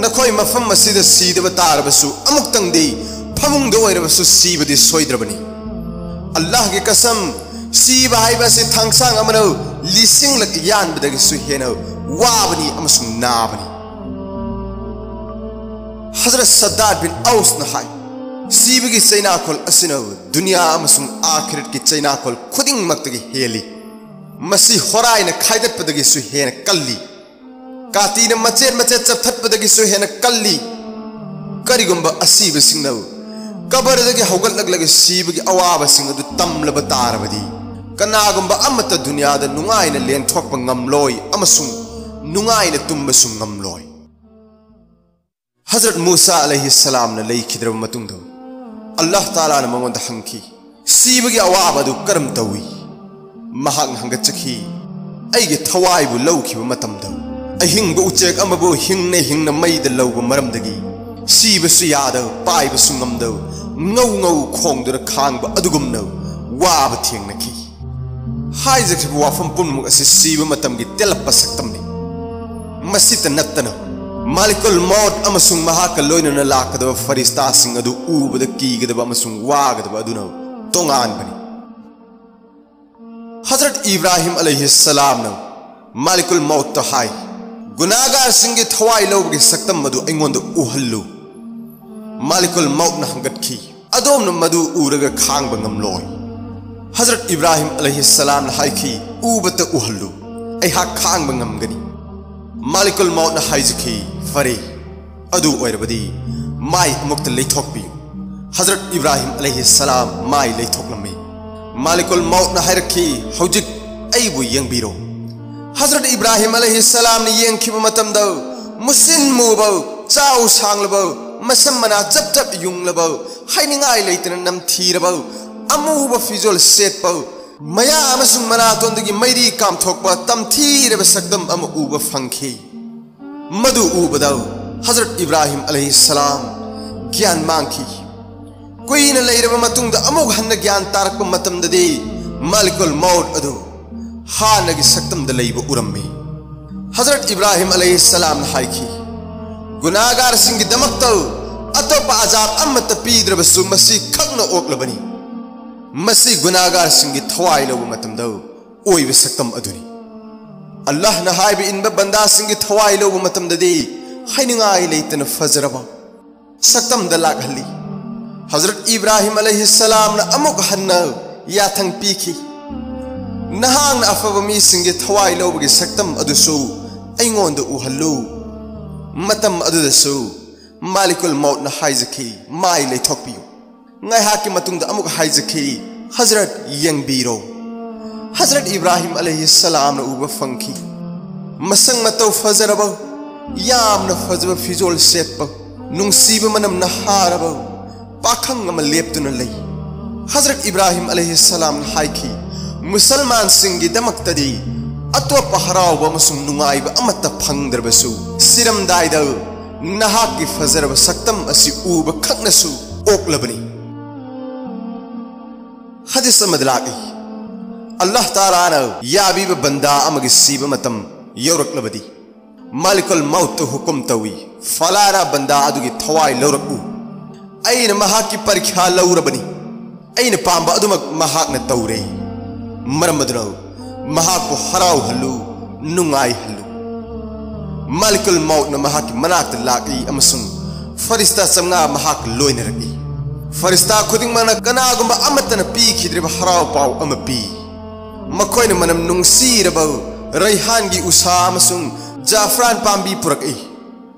"ꯅꯈꯣꯏ ꯃꯐꯝ ꯑꯁꯤꯗ ꯁꯤꯗꯕ ꯇꯥꯔꯕꯁꯨ, ꯑꯃꯨꯛꯇꯪꯗꯤ ꯐꯃꯨꯡꯗ ꯑꯣꯏꯔꯕꯁꯨ ꯁꯤꯕꯗꯤ ꯁꯣꯏꯗ꯭ꯔꯕꯅꯤ꯫ ꯑꯜꯂꯥꯍꯒꯤ ꯀꯁꯝ, ꯁꯤꯕ ꯍꯥꯏꯕ ꯑꯁꯤ ꯊꯥꯡꯁꯥꯡ ꯑꯃꯅ ꯂꯤꯁꯤꯡꯂꯛ ꯌꯥꯟꯕꯗꯒꯤꯁꯨ ꯍꯦꯟꯅ ꯋꯥꯕꯅꯤ ꯑꯃꯁꯨꯡ ꯅꯥꯕꯅꯤ"꯫ ꯍꯖꯔꯠ ꯁꯗꯥꯗ ꯕꯤꯟ ꯑꯧꯁꯅ ꯍꯥꯏ, "ꯁꯤꯕꯒꯤ ꯆꯩꯅꯥꯈꯣꯜ ꯑꯁꯤꯅ ꯗꯨꯅꯤꯌꯥ ꯑꯃꯁꯨꯡ ꯑꯥꯈꯤꯔꯠꯀꯤ ꯆꯩꯅꯥꯈꯣꯜ ꯈꯨꯗꯤꯡꯃꯛꯇꯒꯤ ꯍꯦꯜꯂꯤ꯫ ꯃꯁꯤ ꯍꯣꯔꯥꯏꯅ ꯈꯥꯏꯗꯠꯄꯗꯒꯤꯁꯨ ꯍꯦꯟꯅ ꯀꯜꯂꯤ꯫ ꯀꯥꯇꯤꯅ ꯃꯆꯦꯠ ꯃꯆꯦꯠ ꯆꯞꯊꯠꯄꯗꯒꯤꯁꯨ ꯍꯦꯟꯅ ꯀꯜꯂꯤ꯫ ꯀꯔꯤꯒꯨꯝꯕ ꯑꯁꯤꯕꯁꯤꯡꯅ ꯀꯕꯔꯗꯒꯤ ꯍꯧꯒꯠꯂꯛꯂꯒ ꯁꯤꯕꯒꯤ ꯑꯋꯥꯕꯁꯤꯡ ꯑꯗꯨ ꯇꯝꯂꯕ ꯇꯥꯔꯕꯗꯤ, ꯀꯅꯥꯒꯨꯝꯕ ꯑꯃꯠꯇ ꯗꯨꯅꯤꯌꯥꯗ ꯅꯨꯡꯉꯥꯏꯅ ꯂꯦꯟꯊꯣꯛꯄ ꯉꯝꯂꯣꯏ ꯑꯃꯁꯨꯡ ꯅꯨꯡꯉꯥꯏꯅ ꯇꯨꯝꯕꯁꯨ ꯉꯝꯂꯣꯏ"꯫ ꯍꯖꯔꯠ ꯃꯨꯁꯥ ꯑꯂꯩꯍꯤ ꯁꯂꯥꯝꯅ ꯂꯩꯈꯤꯗ꯭ꯔꯕ ꯃꯇꯨꯡꯗ, ꯑꯜꯂꯥꯍ ꯇꯥꯂꯥꯅ ꯃꯉꯣꯟꯗ ꯍꯪꯈꯤ, "ꯁꯤꯕꯒꯤ ꯑꯋꯥꯕ ꯑꯗꯨ ꯀꯔꯝ ꯇꯧꯏ?" ꯃꯍꯥꯛꯅ ꯍꯪꯒꯠꯆꯈꯤ, "ꯑꯩꯒꯤ ꯊꯋꯥꯏꯕꯨ ꯂꯧꯈꯤꯕ ꯃꯇꯝꯗ, ꯑꯍꯤꯡꯕ ꯎꯆꯦꯛ ꯑꯃꯕꯨ ꯍꯤꯡꯅ ꯍꯤꯡꯅ ꯃꯩꯗ ꯂꯧꯕ ꯃꯔꯝꯗꯒꯤ, ꯁꯤꯕꯁꯨ ꯌꯥꯗ, ꯄꯥꯏꯕꯁꯨ ꯉꯝꯗ, ꯉꯧ ꯉꯧ ꯈꯣꯡꯗꯨꯅ ꯈꯥꯡꯕ ꯑꯗꯨꯒꯨꯝꯅ ꯋꯥꯕ ꯊꯦꯡꯅꯈꯤ"꯫ ꯍꯥꯏꯖꯈꯤꯕ ꯋꯥꯐꯝ ꯄꯨꯝꯅꯃꯛ ꯑꯁꯤ ꯁꯤꯕ ꯃꯇꯝꯒꯤ ꯇꯦꯜꯂꯞꯄ ꯁꯛꯇꯝꯅꯤ꯫ ꯃꯁꯤꯇ ꯅꯠꯇꯅ, ꯃꯥꯂꯤꯀꯨꯜ ꯃꯧꯠ ꯑꯃꯁꯨꯡ ꯃꯍꯥꯛꯀ ꯂꯣꯏꯅꯅ ꯂꯥꯛꯀꯗꯕ ꯐꯔꯤꯁꯇꯥꯁꯤꯡ ꯑꯗꯨ ꯎꯕꯗ ꯀꯤꯒꯗꯕ ꯑꯃꯁꯨꯡ ꯋꯥꯒꯗꯕ ꯑꯗꯨꯅ ꯇꯣꯉꯥꯟꯕꯅꯤ꯫ ꯍꯖꯔꯠ ꯏꯕ꯭ꯔꯥꯍꯤꯝ ꯑꯂꯩꯍꯤ ꯁꯂꯥꯝꯅ ꯃꯥꯂꯤꯀꯨꯜ ꯃꯧꯠꯇ ꯍꯥꯏ, "ꯒꯨꯅꯥꯒꯥꯔꯁꯤꯡꯒꯤ ꯊꯋꯥꯏ ꯂꯧꯕꯒꯤ ꯁꯛꯇꯝ ꯑꯗꯨ ꯑꯩꯉꯣꯟꯗ ꯎꯍꯜꯂꯨ"꯫ ꯃꯥꯂꯤꯀꯨꯜ ꯃꯧꯠꯅ ꯍꯪꯒꯠꯈꯤ, "ꯑꯗꯣꯝꯅ ꯃꯗꯨ ꯎꯔꯒ ꯈꯥꯡꯕ ꯉꯝꯂꯣꯏ"꯫ ꯍꯖꯔꯠ ꯏꯕ꯭ꯔꯥꯍꯤꯝ ꯑꯂꯩꯍꯤ ꯁꯂꯥꯝꯅ ꯍꯥꯏꯈꯤ, "ꯎꯕꯇ ꯎꯍꯜꯂꯨ, ꯑꯩꯍꯥꯛ ꯈꯥꯡꯕ ꯉꯝꯒꯅꯤ"꯫ ꯃꯥꯂꯤꯀꯨꯜ ꯃꯧꯠꯅ ꯍꯥꯏꯖꯈꯤ, "ꯐꯔꯦ, ꯑꯗꯨ ꯑꯣꯏꯔꯕꯗꯤ ꯃꯥꯏ ꯑꯃꯨꯛꯇ ꯂꯩꯊꯣꯛꯄꯤꯌꯨ"꯫ ꯍꯖꯔꯠ ꯏꯕ꯭ꯔꯥꯍꯤꯝ ꯑꯂꯩꯍꯤ ꯁꯂꯥꯝ ꯃꯥꯏ ꯂꯩꯊꯣꯛꯂꯝꯃꯤ꯫ ꯃꯥꯂꯤꯀꯨꯜ ꯃꯧꯠꯅ ꯍꯥꯏꯔꯛꯈꯤ, "ꯍꯧꯖꯤꯛ ꯑꯩꯕꯨ ꯌꯦꯡꯕꯤꯔꯣ"꯫ ꯍꯖꯔꯠ ꯏꯕ꯭ꯔꯥꯍꯤꯝ ꯑꯂꯩꯍꯤ ꯁꯂꯥꯝꯅ ꯌꯦꯡꯈꯤꯕ ꯃꯇꯝꯗ, ꯃꯨꯁꯤꯟ ꯃꯨꯕ, ꯆꯥꯎ ꯁꯥꯡꯂꯕ, ꯃꯁꯝ ꯃꯅꯥ ꯆꯞ ꯆꯞ ꯌꯨꯡꯂꯕ, ꯍꯥꯏꯅꯤꯡꯉꯥꯏ ꯂꯩꯇꯅ ꯅꯝꯊꯤꯔꯕ, ꯑꯃꯨꯕ ꯐꯤꯖꯣꯜ ꯁꯦꯠꯄ, ꯃꯌꯥ ꯑꯃꯁꯨꯡ ꯃꯅꯥꯇꯣꯟꯗꯒꯤ ꯃꯩꯔꯤ ꯀꯥꯝꯊꯣꯛꯄ ꯇꯝꯊꯤꯔꯕ ꯁꯛꯇꯝ ꯑꯃ ꯎꯕ ꯐꯪꯈꯤ꯫ ꯃꯗꯨ ꯎꯕꯗ ꯍꯖꯔꯠ ꯏꯕ꯭ꯔꯥꯍꯤꯝ ꯑꯂꯩꯍꯤ ꯁꯂꯥꯝ ꯒ꯭ꯌꯥꯟ ꯃꯥꯡꯈꯤ꯫ ꯀꯨꯏꯅ ꯂꯩꯔꯕ ꯃꯇꯨꯡꯗ ꯑꯃꯨꯛ ꯍꯟꯅ ꯒ꯭ꯌꯥꯟ ꯇꯥꯔꯛꯄ ꯃꯇꯝꯗꯗꯤ, ꯃꯥꯂꯤꯀꯨꯜ ꯃꯧꯠ ꯑꯗꯨ ꯍꯥꯟꯅꯒꯤ ꯁꯛꯇꯝꯗ ꯂꯩꯕ ꯎꯔꯝꯃꯤ꯫ ꯍꯖꯔꯠ ꯏꯕ꯭ꯔꯥꯍꯤꯝ ꯑꯂꯩꯍꯤ ꯁꯂꯥꯝꯅ ꯍꯥꯏꯈꯤ, "ꯒꯨꯅꯥꯒꯥꯔꯁꯤꯡꯒꯤꯗꯃꯛꯇ ꯑꯇꯣꯞꯄ ꯑꯖꯥꯕ ꯑꯃꯠꯇ ꯄꯤꯗ꯭ꯔꯕꯁꯨ ꯃꯁꯤ ꯈꯛꯅ ꯑꯣꯛꯂꯕꯅꯤ꯫ ꯃꯁꯤ ꯒꯨꯅꯥꯒꯥꯔꯁꯤꯡꯒꯤ ꯊꯋꯥꯏ ꯂꯧꯕ ꯃꯇꯝꯗ ꯑꯣꯏꯕ ꯁꯛꯇꯝ ꯑꯗꯨꯅꯤ"꯫ ꯑꯜꯂꯥꯍꯅ ꯍꯥꯏꯕ ꯏꯟꯕ ꯕꯟꯗꯥꯁꯤꯡꯒꯤ ꯊꯋꯥꯏ ꯂꯧꯕ ꯃꯇꯝꯗꯗꯤ ꯍꯥꯏꯅꯤꯡꯉꯥꯏ ꯂꯩꯇꯅ ꯐꯖꯔꯕ ꯁꯛꯇꯝꯗ ꯂꯥꯛꯍꯜꯂꯤ꯫ ꯍꯖꯔꯠ ꯏꯕ꯭ꯔꯥꯍꯤꯝ ꯑꯂꯩꯍꯤ ꯁꯂꯥꯝꯅ ꯑꯃꯨꯛ ꯍꯟꯅ ꯌꯥꯊꯪ ꯄꯤꯈꯤ, "ꯅꯍꯥꯛꯅ ꯑꯐꯕ ꯃꯤꯁꯤꯡꯒꯤ ꯊꯋꯥꯏ ꯂꯧꯕꯒꯤ ꯁꯛꯇꯝ ꯑꯗꯨꯁꯨ ꯑꯩꯉꯣꯟꯗ ꯎꯍꯜꯂꯨ"꯫ ꯃꯇꯝ ꯑꯗꯨꯗꯁꯨ ꯃꯥꯂꯤꯀꯨꯜ ꯃꯧꯠꯅ ꯍꯥꯏꯖꯈꯤ, "ꯃꯥꯏ ꯂꯩꯊꯣꯛꯄꯤꯌꯨ"꯫ ꯉꯥꯏꯍꯥꯛꯀꯤ ꯃꯇꯨꯡꯗ ꯑꯃꯨꯛ ꯍꯥꯏꯖꯈꯤ, "ꯍꯖꯔꯠ, ꯌꯦꯡꯕꯤꯔꯣ"꯫ ꯍꯖꯔꯠ ꯏꯕ꯭ꯔꯥꯍꯤꯝ ꯑꯂꯩꯍꯤ ꯁꯂꯥꯝꯅ ꯎꯕ ꯐꯪꯈꯤ꯫ ꯃꯁꯛ ꯃꯇꯧ ꯐꯖꯔꯕ, ꯌꯥꯝꯅ ꯐꯖꯕ ꯐꯤꯖꯣꯜ ꯁꯦꯠꯄ, ꯅꯨꯡꯁꯤꯕ ꯃꯅꯝꯅ ꯍꯥꯔꯕ ꯄꯥꯈꯪ ꯑꯃ ꯂꯦꯞꯇꯨꯅ ꯂꯩ꯫ ꯍꯖꯔꯠ ꯏꯕ꯭ꯔꯥꯍꯤꯝ ꯑꯂꯩꯍꯤ ꯁꯂꯥꯝꯅ ꯍꯥꯏꯈꯤ, "ꯃꯨꯁꯜꯃꯥꯟꯁꯤꯡꯒꯤꯗꯃꯛꯇꯗꯤ ꯑꯇꯣꯞꯄ ꯍꯔꯥꯎꯕ ꯑꯃꯁꯨꯡ ꯅꯨꯡꯉꯥꯏꯕ ꯑꯃꯠꯇ ꯐꯪꯗ꯭ꯔꯕꯁꯨ, ꯁꯤꯔꯝꯗꯥꯏꯗ ꯅꯍꯥꯛꯀꯤ ꯐꯖꯔꯕ ꯁꯛꯇꯝ ꯑꯁꯤ ꯎꯕ ꯈꯛꯅꯁꯨ ꯑꯣꯛꯂꯕꯅꯤ"꯫ ꯍꯗꯤꯁ ꯑꯃꯗ ꯂꯥꯛꯏ, ꯑꯜꯂꯥꯍ ꯇꯥꯂꯥꯅ ꯌꯥꯕꯤꯕ ꯕꯟꯗꯥ ꯑꯃꯒꯤ ꯁꯤꯕ ꯃꯇꯝ ꯌꯧꯔꯛꯂꯕꯗꯤ, ꯃꯥꯂꯤꯀꯨꯜ ꯃꯧꯠꯇ ꯍꯨꯀꯨꯝ ꯇꯧꯏ, "ꯐꯂꯥꯅꯥ ꯕꯟꯗꯥ ꯑꯗꯨꯒꯤ ꯊꯋꯥꯏ ꯂꯧꯔꯛꯎ꯫ ꯑꯩꯅ ꯃꯍꯥꯛꯀꯤ ꯄꯔꯤꯈ꯭ꯌꯥ ꯂꯧꯔꯕꯅꯤ꯫ ꯑꯩꯅ ꯄꯥꯝꯕ ꯑꯗꯨꯃꯛ ꯃꯍꯥꯛꯅ ꯇꯧꯔꯦ꯫ ꯃꯔꯝ ꯑꯗꯨꯅ ꯃꯍꯥꯛꯄꯨ ꯍꯔꯥꯎꯍꯜꯂꯨ, ꯅꯨꯡꯉꯥꯏꯍꯜꯂꯨ"꯫ ꯃꯥꯂꯤꯀꯨꯜ ꯃꯧꯠꯅ ꯃꯍꯥꯛꯀꯤ ꯃꯅꯥꯛꯇ ꯂꯥꯛꯏ ꯑꯃꯁꯨꯡ ꯐꯔꯤꯁꯇꯥ ꯆꯥꯝꯃꯉꯥ ꯃꯍꯥꯛ ꯂꯣꯏꯅꯔꯛꯏ꯫ ꯐꯔꯤꯁꯇꯥ ꯈꯨꯗꯤꯡꯃꯛꯅ ꯀꯅꯥꯒꯨꯝꯕ ꯑꯃꯠꯇꯅ ꯄꯤꯈꯤꯗ꯭ꯔꯤꯕ ꯍꯔꯥꯎ ꯄꯥꯎ ꯑꯃ ꯄꯤ꯫ ꯃꯈꯣꯏꯅ ꯃꯅꯝ ꯅꯨꯡꯁꯤꯔꯕ ꯔꯩꯍꯥꯟꯒꯤ ꯎꯁꯥ ꯑꯃꯁꯨꯡ ꯖꯥꯐ꯭ꯔꯥꯟ ꯄꯥꯝꯕꯤ ꯄꯨꯔꯛꯏ꯫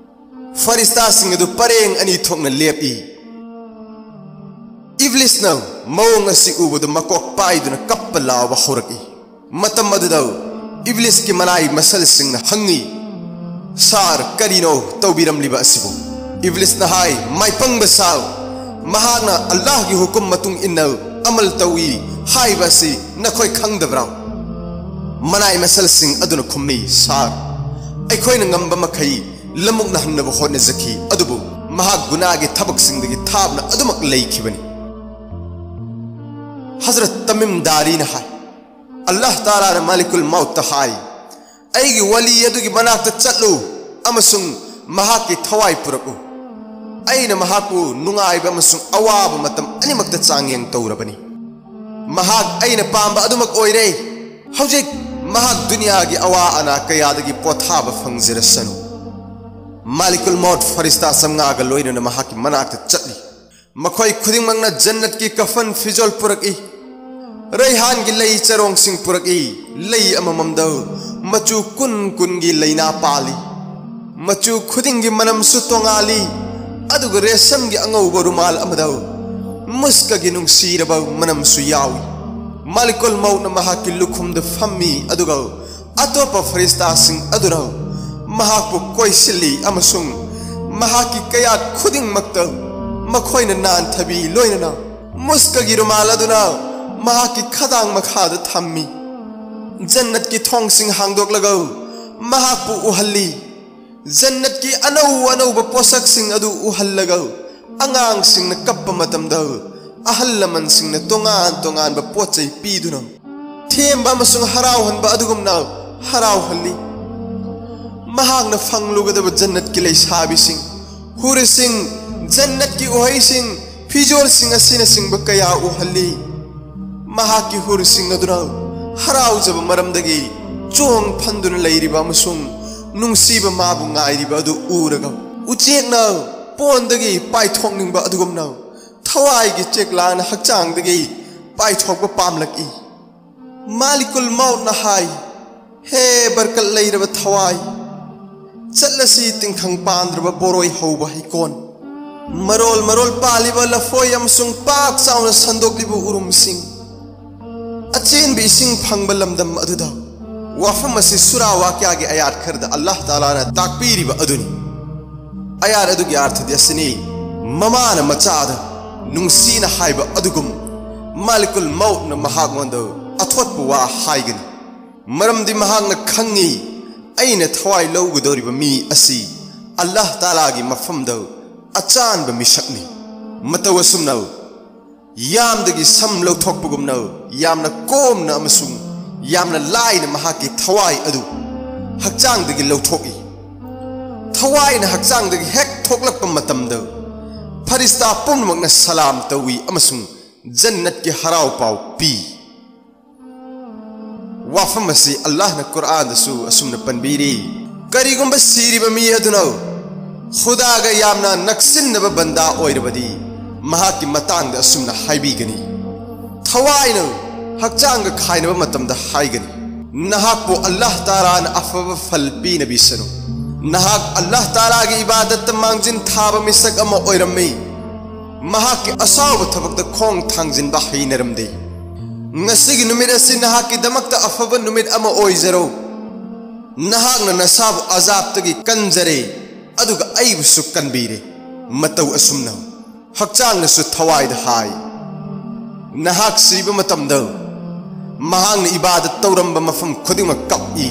ꯐꯔꯤꯁꯇꯥꯁꯤꯡ ꯑꯗꯨ ꯄꯔꯦꯡ ꯑꯅꯤ ꯊꯣꯛꯅ ꯂꯦꯞꯏ꯫ ꯏꯕ꯭ꯂꯤꯁꯅ ꯃꯑꯣꯡ ꯑꯁꯤ ꯎꯕꯗ ꯃꯀꯣꯛ ꯄꯥꯏꯗꯨꯅ ꯀꯞꯄ ꯂꯥꯎꯕ ꯍꯧꯔꯛꯏ꯫ ꯃꯇꯝ ꯑꯗꯨꯗ ꯏꯕ꯭ꯂꯤꯁꯀꯤ ꯃꯅꯥꯏ ꯃꯁꯜꯁꯤꯡꯅ ꯍꯪꯉꯤ, "ꯁꯥꯔ, ꯀꯔꯤꯅꯣ ꯇꯧꯕꯤꯔꯝꯂꯤꯕ ꯑꯁꯤꯕꯨ?" ꯏꯕ꯭ꯂꯤꯁꯅ ꯍꯥꯏ, "ꯃꯥꯏꯄꯪꯕ ꯁꯥꯎ, ꯃꯍꯥꯛꯅ ꯑꯜꯂꯥꯍꯒꯤ ꯍꯨꯀꯨꯝ ꯃꯇꯨꯡ ꯏꯟꯅ ꯑꯃꯜ ꯇꯧꯏ ꯍꯥꯏꯕ ꯑꯁꯤ ꯅꯈꯣꯏ ꯈꯪꯗꯕ꯭ꯔꯥ?" ꯃꯅꯥꯏ ꯃꯁꯜꯁꯤꯡ ꯑꯗꯨꯅ ꯈꯨꯝꯃꯤ, "ꯁꯥꯔ, ꯑꯩꯈꯣꯏꯅ ꯉꯝꯕ ꯃꯈꯩ ꯂꯃꯨꯛꯅꯍꯟꯅꯕ ꯍꯣꯠꯅꯖꯈꯤ, ꯑꯗꯨꯕꯨ ꯃꯍꯥꯛ ꯒꯨꯅꯥꯒꯤ ꯊꯕꯛꯁꯤꯡꯗꯒꯤ ꯊꯥꯞꯅ ꯑꯗꯨꯃꯛ ꯂꯩꯈꯤꯕꯅꯤ꯫" ꯍꯖꯔꯠ ꯇꯃꯤꯝ ꯗꯥꯔꯤꯅ ꯍꯥꯏ, ꯑꯜꯂꯥꯍ ꯇꯥꯂꯥꯅ ꯃꯥꯂꯤꯀꯨꯜ ꯃꯧꯠꯇ ꯍꯥꯏ, "ꯑꯩꯒꯤ ꯋꯥꯂꯤ ꯑꯗꯨꯒꯤ ꯃꯅꯥꯛꯇ ꯆꯠꯂꯨ ꯑꯃꯁꯨꯡ ꯃꯍꯥꯛꯀꯤ ꯊꯋꯥꯏ ꯄꯨꯔꯛꯎ꯫ ꯑꯩꯅ ꯃꯍꯥꯛꯄꯨ ꯅꯨꯡꯉꯥꯏꯕ ꯑꯃꯁꯨꯡ ꯑꯋꯥꯕ ꯃꯇꯝ ꯑꯅꯤꯃꯛꯇ ꯆꯥꯡꯌꯦꯡ ꯇꯧꯔꯕꯅꯤ꯫ ꯃꯍꯥꯛ ꯑꯩꯅ ꯄꯥꯝꯕ ꯑꯗꯨꯃꯛ ꯑꯣꯏꯔꯦ꯫ ꯍꯧꯖꯤꯛ ꯃꯍꯥꯛ ꯗꯨꯅꯤꯌꯥꯒꯤ ꯑꯋꯥ ꯑꯅꯥ ꯀꯌꯥꯗꯒꯤ ꯄꯣꯊꯥꯕ ꯐꯪꯖꯔꯁꯅꯨ꯫" ꯃꯥꯂꯤꯀꯨꯜ ꯃꯧꯠ ꯐꯔꯤꯁꯇꯥ ꯆꯥꯝꯃꯉꯥꯒ ꯂꯣꯏꯅꯅ ꯃꯍꯥꯛꯀꯤ ꯃꯅꯥꯛꯇ ꯆꯠꯂꯤ꯫ ꯃꯈꯣꯏ ꯈꯨꯗꯤꯡꯃꯛꯅ ꯖꯟꯅꯠꯀꯤ ꯀꯐꯟ ꯐꯤꯖꯣꯜ ꯄꯨꯔꯛꯏ꯫ ꯔꯩꯍꯥꯟꯒꯤ ꯂꯩ ꯆꯔꯣꯡꯁꯤꯡ ꯄꯨꯔꯛꯏ꯫ ꯂꯩ ꯑꯃꯃꯝꯗ ꯃꯆꯨ ꯀꯨꯟ ꯀꯨꯟꯒꯤ ꯂꯩꯅꯥ ꯄꯥꯜꯂꯤ꯫ ꯃꯆꯨ ꯈꯨꯗꯤꯡꯒꯤ ꯃꯅꯝꯁꯨ ꯇꯣꯉꯥꯜꯂꯤ꯫ ꯑꯗꯨꯒ ꯔꯦꯁꯝꯒꯤ ꯑꯉꯧꯕ ꯔꯨꯃꯥꯜ ꯑꯃꯗ ꯃꯨꯁꯀꯒꯤ ꯅꯨꯡꯁꯤꯔꯕ ꯃꯅꯝꯁꯨ ꯌꯥꯎꯏ꯫ ꯃꯥꯂꯤꯀꯨꯜ ꯃꯧꯠꯅ ꯃꯍꯥꯛꯀꯤ ꯂꯨꯈꯨꯝꯗ ꯐꯝꯃꯤ, ꯑꯗꯨꯒ ꯑꯇꯣꯞꯄ ꯐꯔꯤꯁꯇꯥꯁꯤꯡ ꯑꯗꯨꯅ ꯃꯍꯥꯛꯄꯨ ꯀꯣꯏꯁꯤꯜꯂꯤ ꯑꯃꯁꯨꯡ ꯃꯍꯥꯛꯀꯤ ꯀꯌꯥꯠ ꯈꯨꯗꯤꯡꯃꯛꯇ ꯃꯈꯣꯏꯅ ꯅꯥꯟꯊꯕꯤ, ꯂꯣꯏꯅꯅ ꯃꯨꯁꯀꯒꯤ ꯔꯨꯃꯥꯜ ꯑꯗꯨꯅ ꯃꯍꯥꯛꯀꯤ ꯈꯗꯥꯡ ꯃꯈꯥꯗ ꯊꯝꯃꯤ꯫ ꯖꯟꯅꯠꯀꯤ ꯊꯣꯡꯁꯤꯡ ꯍꯥꯡꯗꯣꯛꯂꯒ ꯃꯍꯥꯛꯄꯨ ꯎꯍꯜꯂꯤ꯫ ꯖꯟꯅꯠꯀꯤ ꯑꯅꯧ ꯑꯅꯧꯕ ꯄꯣꯠꯁꯛꯁꯤꯡ ꯑꯗꯨ ꯎꯍꯜꯂꯒ ꯑꯉꯥꯡꯁꯤꯡꯅ ꯀꯞꯄ ꯃꯇꯝꯗ ꯑꯍꯜ ꯂꯃꯟꯁꯤꯡꯅ ꯇꯣꯉꯥꯟ ꯇꯣꯉꯥꯟꯕ ꯄꯣꯠ ꯆꯩ ꯄꯤꯗꯨꯅ ꯊꯦꯝꯕ ꯑꯃꯁꯨꯡ ꯍꯔꯥꯎꯍꯟꯕ ꯑꯗꯨꯒꯨꯝꯅ ꯍꯔꯥꯎꯍꯜꯂꯤ꯫ ꯃꯍꯥꯛꯅ ꯐꯪꯂꯨꯒꯗꯕ ꯖꯟꯅꯠꯀꯤ ꯂꯩꯁꯥꯕꯤꯁꯤꯡ, ꯍꯨꯔꯁꯤꯡ, ꯖꯟꯅꯠꯀꯤ ꯎꯍꯩꯁꯤꯡ, ꯐꯤꯖꯣꯜꯁꯤꯡ ꯑꯁꯤꯅꯆꯤꯡꯕ ꯀꯌꯥ ꯎꯍꯜꯂꯤ꯫ ꯃꯍꯥꯛꯀꯤ ꯍꯨꯔꯁꯤꯡ ꯑꯗꯨꯅ ꯍꯔꯥꯎꯖꯕ ꯃꯔꯝꯗꯒꯤ ꯆꯣꯡ ꯐꯟꯗꯨꯅ ꯂꯩꯔꯤꯕ ꯑꯃꯁꯨꯡ ꯅꯨꯡꯁꯤꯕ ꯃꯥꯕꯨ ꯉꯥꯏꯔꯤꯕ ꯑꯗꯨ ꯎꯔꯒ ꯎꯆꯦꯛꯅ ꯄꯣꯟꯗꯒꯤ ꯄꯥꯏꯊꯣꯛꯅꯤꯡꯕ ꯑꯗꯨꯒꯨꯝꯅ ꯊꯋꯥꯏꯒꯤ ꯆꯦꯛꯂꯥꯅ ꯍꯛꯆꯥꯡꯗꯒꯤ ꯄꯥꯏꯊꯣꯛꯄ ꯄꯥꯝꯂꯛꯏ꯫ ꯃꯥꯂꯤꯀꯨꯜ ꯃꯧꯠꯅ ꯍꯥꯏ, "ꯍꯦ ꯕꯔꯀꯠ ꯂꯩꯔꯕ ꯊꯋꯥꯏ, ꯆꯠꯂꯁꯤ ꯇꯤꯡꯈꯪ ꯄꯥꯟꯗ꯭ꯔꯕ ꯕꯣꯔꯣꯏ ꯍꯧꯕ ꯍꯩꯀꯣꯟ꯫ ꯃꯔꯣꯜ ꯃꯔꯣꯜ ꯄꯥꯜꯂꯤꯕ ꯂꯐꯣꯏ ꯑꯃꯁꯨꯡ ꯄꯥꯛ ꯆꯥꯎꯅ ꯁꯟꯗꯣꯛꯂꯤꯕ ꯎꯔꯨꯝꯁꯤꯡ, ꯑꯆꯦꯟꯕ ꯏꯁꯤꯡ ꯐꯪꯕ ꯂꯝꯗꯝ ꯑꯗꯨꯗ꯫ ꯋꯥꯐꯝ ꯑꯁꯤ ꯁꯨꯔꯥ ꯋꯥꯀ꯭ꯌꯥꯒꯤ ꯑꯌꯥꯠ ꯈꯔꯗ ꯑꯜꯂꯥꯍ ꯇꯥꯂꯥꯅ ꯇꯥꯛꯄꯤꯔꯤꯕ ꯑꯗꯨꯅꯤ꯫ ꯑꯌꯥꯠ ꯑꯗꯨꯒꯤ ꯑꯥꯔꯊꯗꯤ ꯑꯁꯤꯅꯤ: ꯃꯃꯥꯅ ꯃꯆꯥꯗ ꯅꯨꯡꯁꯤꯅ ꯍꯥꯏꯕ ꯑꯗꯨꯒꯨꯝ, ꯃꯥꯂꯤꯀꯨꯜ ꯃꯧꯠꯅ ꯃꯍꯥꯛꯉꯣꯟꯗ ꯑꯊꯣꯠꯄ ꯋꯥ ꯍꯥꯏꯒꯅꯤ, ꯃꯔꯝꯗꯤ ꯃꯍꯥꯛꯅ ꯈꯪꯉꯤ ꯑꯩꯅ ꯊꯋꯥꯏ ꯂꯧꯒꯗꯧꯔꯤꯕ ꯃꯤ ꯑꯁꯤ ꯑꯜꯂꯥꯍ ꯇꯥꯂꯥꯒꯤ ꯃꯐꯝꯗ ꯑꯆꯥꯟꯕ ꯃꯤꯁꯛꯅꯤ꯫ ꯃꯇꯧ ꯑꯁꯨꯝꯅ ꯌꯥꯝꯗꯒꯤ ꯁꯝ ꯂꯧꯊꯣꯛꯄꯒꯨꯝꯅ ꯌꯥꯝꯅ ꯀꯣꯝꯅ ꯑꯃꯁꯨꯡ ꯌꯥꯝꯅ ꯂꯥꯏꯅ ꯃꯍꯥꯛꯀꯤ ꯊꯋꯥꯏ ꯑꯗꯨ ꯍꯛꯆꯥꯡꯗꯒꯤ ꯂꯧꯊꯣꯛꯏ꯫ ꯊꯋꯥꯏꯅ ꯍꯛꯆꯥꯡꯗꯒꯤ ꯍꯦꯛ ꯊꯣꯛꯂꯛꯄ ꯃꯇꯝꯗ, ꯐꯔꯤꯁꯇꯥ ꯄꯨꯝꯅꯃꯛꯅ ꯁꯂꯥꯝ ꯇꯧꯏ ꯑꯃꯁꯨꯡ ꯖꯟꯅꯠꯀꯤ ꯍꯔꯥꯎ ꯄꯥꯎ ꯄꯤ꯫ ꯋꯥꯐꯝ ꯑꯁꯤ ꯑꯜꯂꯥꯍꯅ ꯀꯨꯔꯑꯥꯟꯗꯁꯨ ꯑꯁꯨꯝꯅ ꯄꯟꯕꯤꯔꯤ: ꯀꯔꯤꯒꯨꯝꯕ ꯁꯤꯔꯤꯕ ꯃꯤ ꯑꯗꯨꯅ ꯈꯨꯗꯥꯒ ꯌꯥꯝꯅ ꯅꯛꯁꯤꯟꯅꯕ ꯕꯟꯗꯥ ꯑꯣꯏꯔꯕꯗꯤ, ꯃꯍꯥꯛꯀꯤ ꯃꯇꯥꯡꯗ ꯑꯁꯨꯝꯅ ꯍꯥꯏꯕꯤꯒꯅꯤ: ꯊꯋꯥꯏꯅ ꯍꯛꯆꯥꯡꯒ ꯈꯥꯏꯅꯕ ꯃꯇꯝꯗ ꯍꯥꯏꯒꯅꯤ, "ꯅꯍꯥꯛꯄꯨ ꯑꯜꯂꯥꯍ ꯇꯥꯂꯥꯅ ꯑꯐꯕ ꯐꯜ ꯄꯤꯅꯕꯤꯁꯅꯨ꯫ ꯅꯍꯥꯛ ꯑꯜꯂꯥꯍ ꯇꯥꯂꯥꯒꯤ ꯏꯕꯥꯗꯠꯇ ꯃꯥꯡꯖꯤꯟ ꯊꯥꯕ ꯃꯤꯁꯛ ꯑꯃ ꯑꯣꯏꯔꯝꯃꯤ꯫ ꯃꯍꯥꯛꯀꯤ ꯑꯁꯥꯎꯕ ꯊꯕꯛꯇ ꯈꯣꯡ ꯊꯥꯡꯖꯤꯟꯕ ꯍꯩꯅꯔꯝꯗꯦ꯫ ꯉꯁꯤꯒꯤ ꯅꯨꯃꯤꯠ ꯑꯁꯤ ꯅꯍꯥꯛꯀꯤꯗꯃꯛꯇ ꯑꯐꯕ ꯅꯨꯃꯤꯠ ꯑꯃ ꯑꯣꯏꯖꯔꯣ꯫ ꯅꯍꯥꯛꯅ ꯅꯁꯥꯕꯨ ꯑꯖꯥꯕꯇꯒꯤ ꯀꯟꯖꯔꯦ, ꯑꯗꯨꯒ ꯑꯩꯕꯨꯁꯨ ꯀꯟꯕꯤꯔꯦ"꯫ ꯃꯇꯧ ꯑꯁꯨꯝꯅ ꯍꯛꯆꯥꯡꯅꯁꯨ ꯊꯋꯥꯏꯗ ꯍꯥꯏ: "ꯅꯍꯥꯛ ꯁꯤꯕ ꯃꯇꯝꯗ ꯃꯍꯥꯛꯅ ꯏꯕꯥꯗꯠ ꯇꯧꯔꯝꯕ ꯃꯐꯝ ꯈꯨꯗꯤꯡꯃꯛ ꯀꯞꯏ꯫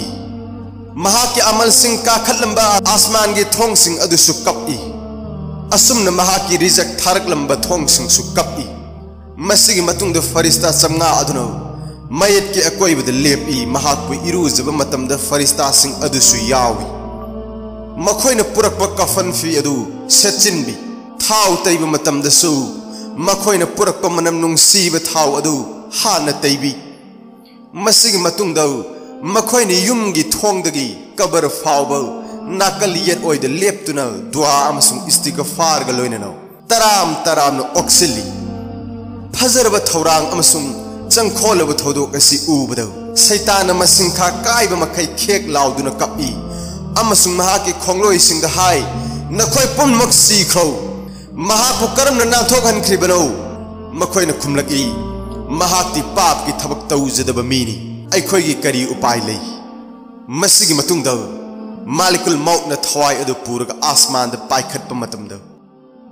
ꯃꯍꯥꯛꯀꯤ ꯑꯃꯜꯁꯤꯡ ꯀꯥꯈꯠꯂꯝꯕ ꯑꯥꯁꯃꯥꯟꯒꯤ ꯊꯣꯡꯁꯤꯡ ꯑꯗꯨꯁꯨ ꯀꯞꯏ꯫ ꯑꯁꯨꯝꯅ ꯃꯍꯥꯛꯀꯤ ꯔꯤꯖꯛ ꯊꯥꯔꯛꯂꯝꯕ ꯊꯣꯡꯁꯤꯡꯁꯨ ꯀꯞꯏ"꯫ ꯃꯁꯤꯒꯤ ꯃꯇꯨꯡꯗ ꯐꯔꯤꯁꯇꯥ ꯆꯥꯝꯃꯉꯥ ꯑꯗꯨꯅ ꯃꯌꯦꯠꯀꯤ ꯑꯀꯣꯏꯕꯗ ꯂꯦꯞꯏ꯫ ꯃꯍꯥꯛꯄꯨ ꯏꯔꯨꯖꯕ ꯃꯇꯝꯗ ꯐꯔꯤꯁꯇꯥꯁꯤꯡ ꯑꯗꯨꯁꯨ ꯌꯥꯎꯏ꯫ ꯃꯈꯣꯏꯅ ꯄꯨꯔꯛꯄ ꯀꯐꯟ ꯐꯤ ꯑꯗꯨ ꯁꯦꯠꯆꯤꯟꯕꯤ, ꯊꯥꯎ ꯇꯩꯕ ꯃꯇꯝꯗꯁꯨ ꯃꯈꯣꯏꯅ ꯄꯨꯔꯛꯄ ꯃꯅꯝ ꯅꯨꯡꯁꯤꯕ ꯊꯥꯎ ꯑꯗꯨ ꯍꯥꯟꯅ ꯇꯩꯕꯤ꯫ ꯃꯁꯤꯒꯤ ꯃꯇꯨꯡꯗ ꯃꯈꯣꯏꯅ ꯌꯨꯝꯒꯤ ꯊꯣꯡꯗꯒꯤ ꯀꯕꯔ ꯐꯥꯎꯕ ꯅꯥꯀꯜ ꯌꯦꯠ ꯑꯣꯏꯗ ꯂꯦꯞꯇꯨꯅ ꯗꯨꯋꯥ ꯑꯃꯁꯨꯡ ꯏꯁꯇꯤꯒꯐꯥꯔꯒ ꯂꯣꯏꯅꯅ ꯇꯔꯥꯝ ꯇꯔꯥꯝꯅ ꯑꯣꯛꯁꯤꯜꯂꯤ꯫ ꯐꯖꯔꯕ ꯊꯧꯔꯥꯡ ꯑꯃꯁꯨꯡ ꯆꯪꯈꯣꯜꯂꯕ ꯊꯧꯗꯣꯛ ꯑꯁꯤ ꯎꯕꯗ, ꯁꯩꯇꯥꯟꯅ ꯃꯁꯤꯡꯈꯥ ꯀꯥꯏꯕ ꯃꯈꯩ ꯈꯦꯛ ꯂꯥꯎꯗꯨꯅ ꯀꯞꯏ ꯑꯃꯁꯨꯡ ꯃꯍꯥꯛꯀꯤ ꯈꯣꯡꯂꯣꯏꯁꯤꯡꯗ ꯍꯥꯏ, "ꯅꯈꯣꯏ ꯄꯨꯝꯅꯃꯛ ꯁꯤꯈ꯭ꯔꯣ"꯫ "ꯃꯍꯥꯛꯄꯨ ꯀꯔꯝꯅ ꯅꯥꯟꯊꯣꯛꯍꯟꯈ꯭ꯔꯤꯕꯅꯣ?" ꯃꯈꯣꯏꯅ ꯈꯨꯝꯂꯛꯏ, "ꯃꯍꯥꯛꯇꯤ ꯄꯥꯞꯀꯤ ꯊꯕꯛ ꯇꯧꯖꯗꯕ ꯃꯤꯅꯤ꯫ ꯑꯩꯈꯣꯏꯒꯤ ꯀꯔꯤ ꯎꯄꯥꯏ ꯂꯩ?" ꯃꯁꯤꯒꯤ ꯃꯇꯨꯡꯗ ꯃꯥꯂꯤꯀꯨꯜ ꯃꯧꯠꯅ ꯊꯋꯥꯏ ꯑꯗꯨ ꯄꯨꯔꯒ ꯑꯥꯁꯃꯥꯟꯗ ꯄꯥꯏꯈꯠꯄ ꯃꯇꯝꯗ,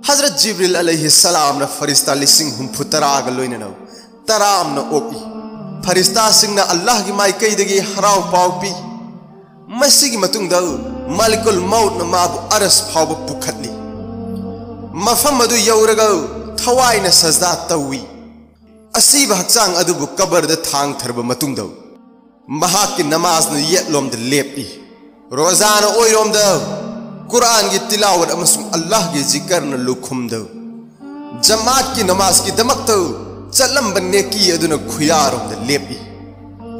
ꯍꯖꯔꯠ ꯖꯤꯕ꯭ꯔꯤꯜ ꯑꯂꯩꯍꯤ ꯁꯂꯥꯝꯅ ꯐꯔꯤꯁꯇꯥ ꯂꯤꯁꯤꯡ ꯍꯨꯝꯐꯨ ꯇꯔꯥꯒ ꯂꯣꯏꯅꯅ ꯇꯔꯥꯝꯅ ꯑꯣꯛꯏ꯫ ꯐꯔꯤꯁꯇꯥꯁꯤꯡꯅ ꯑꯜꯂꯥꯍꯒꯤ ꯃꯥꯏꯀꯩꯗꯒꯤ ꯍꯔꯥꯎ ꯄꯥꯎ ꯄꯤ꯫ ꯃꯁꯤꯒꯤ ꯃꯇꯨꯡꯗ ꯃꯥꯂꯤꯀꯨꯜ ꯃꯧꯠꯅ ꯃꯥꯕꯨ ꯑꯔꯁ ꯐꯥꯎꯕ ꯄꯨꯈꯠꯂꯤ꯫ ꯃꯐꯝ ꯑꯗꯨ ꯌꯧꯔꯒ ꯊꯋꯥꯏꯅ ꯁꯖꯗꯥ ꯇꯧꯏ꯫ ꯑꯁꯤꯕ ꯍꯛꯆꯥꯡ ꯑꯗꯨꯕꯨ ꯀꯕꯔꯗ ꯊꯥꯡꯊꯔꯕ ꯃꯇꯨꯡꯗ ꯃꯍꯥꯛꯀꯤ ꯅꯃꯥꯖꯅ ꯌꯦꯠꯂꯣꯝꯗ ꯂꯦꯞꯏ꯫ ꯔꯣꯖꯥꯅ ꯑꯣꯏꯔꯣꯝꯗ ꯀꯨꯔꯥꯟꯒꯤ ꯇꯤꯂꯥꯋꯠ ꯑꯃꯁꯨꯡ ꯑꯜꯂꯥꯍꯒꯤ ꯖꯤꯀꯔꯅ ꯂꯨꯈꯨꯝꯗ ꯖꯃꯥꯠꯀꯤ ꯅꯃꯥꯖꯀꯤꯗꯃꯛꯇ ꯆꯠꯂꯝꯕ ꯅꯦꯀꯤ ꯑꯗꯨꯅ ꯈꯨꯌꯥꯔꯣꯝꯗ ꯂꯦꯞꯏ꯫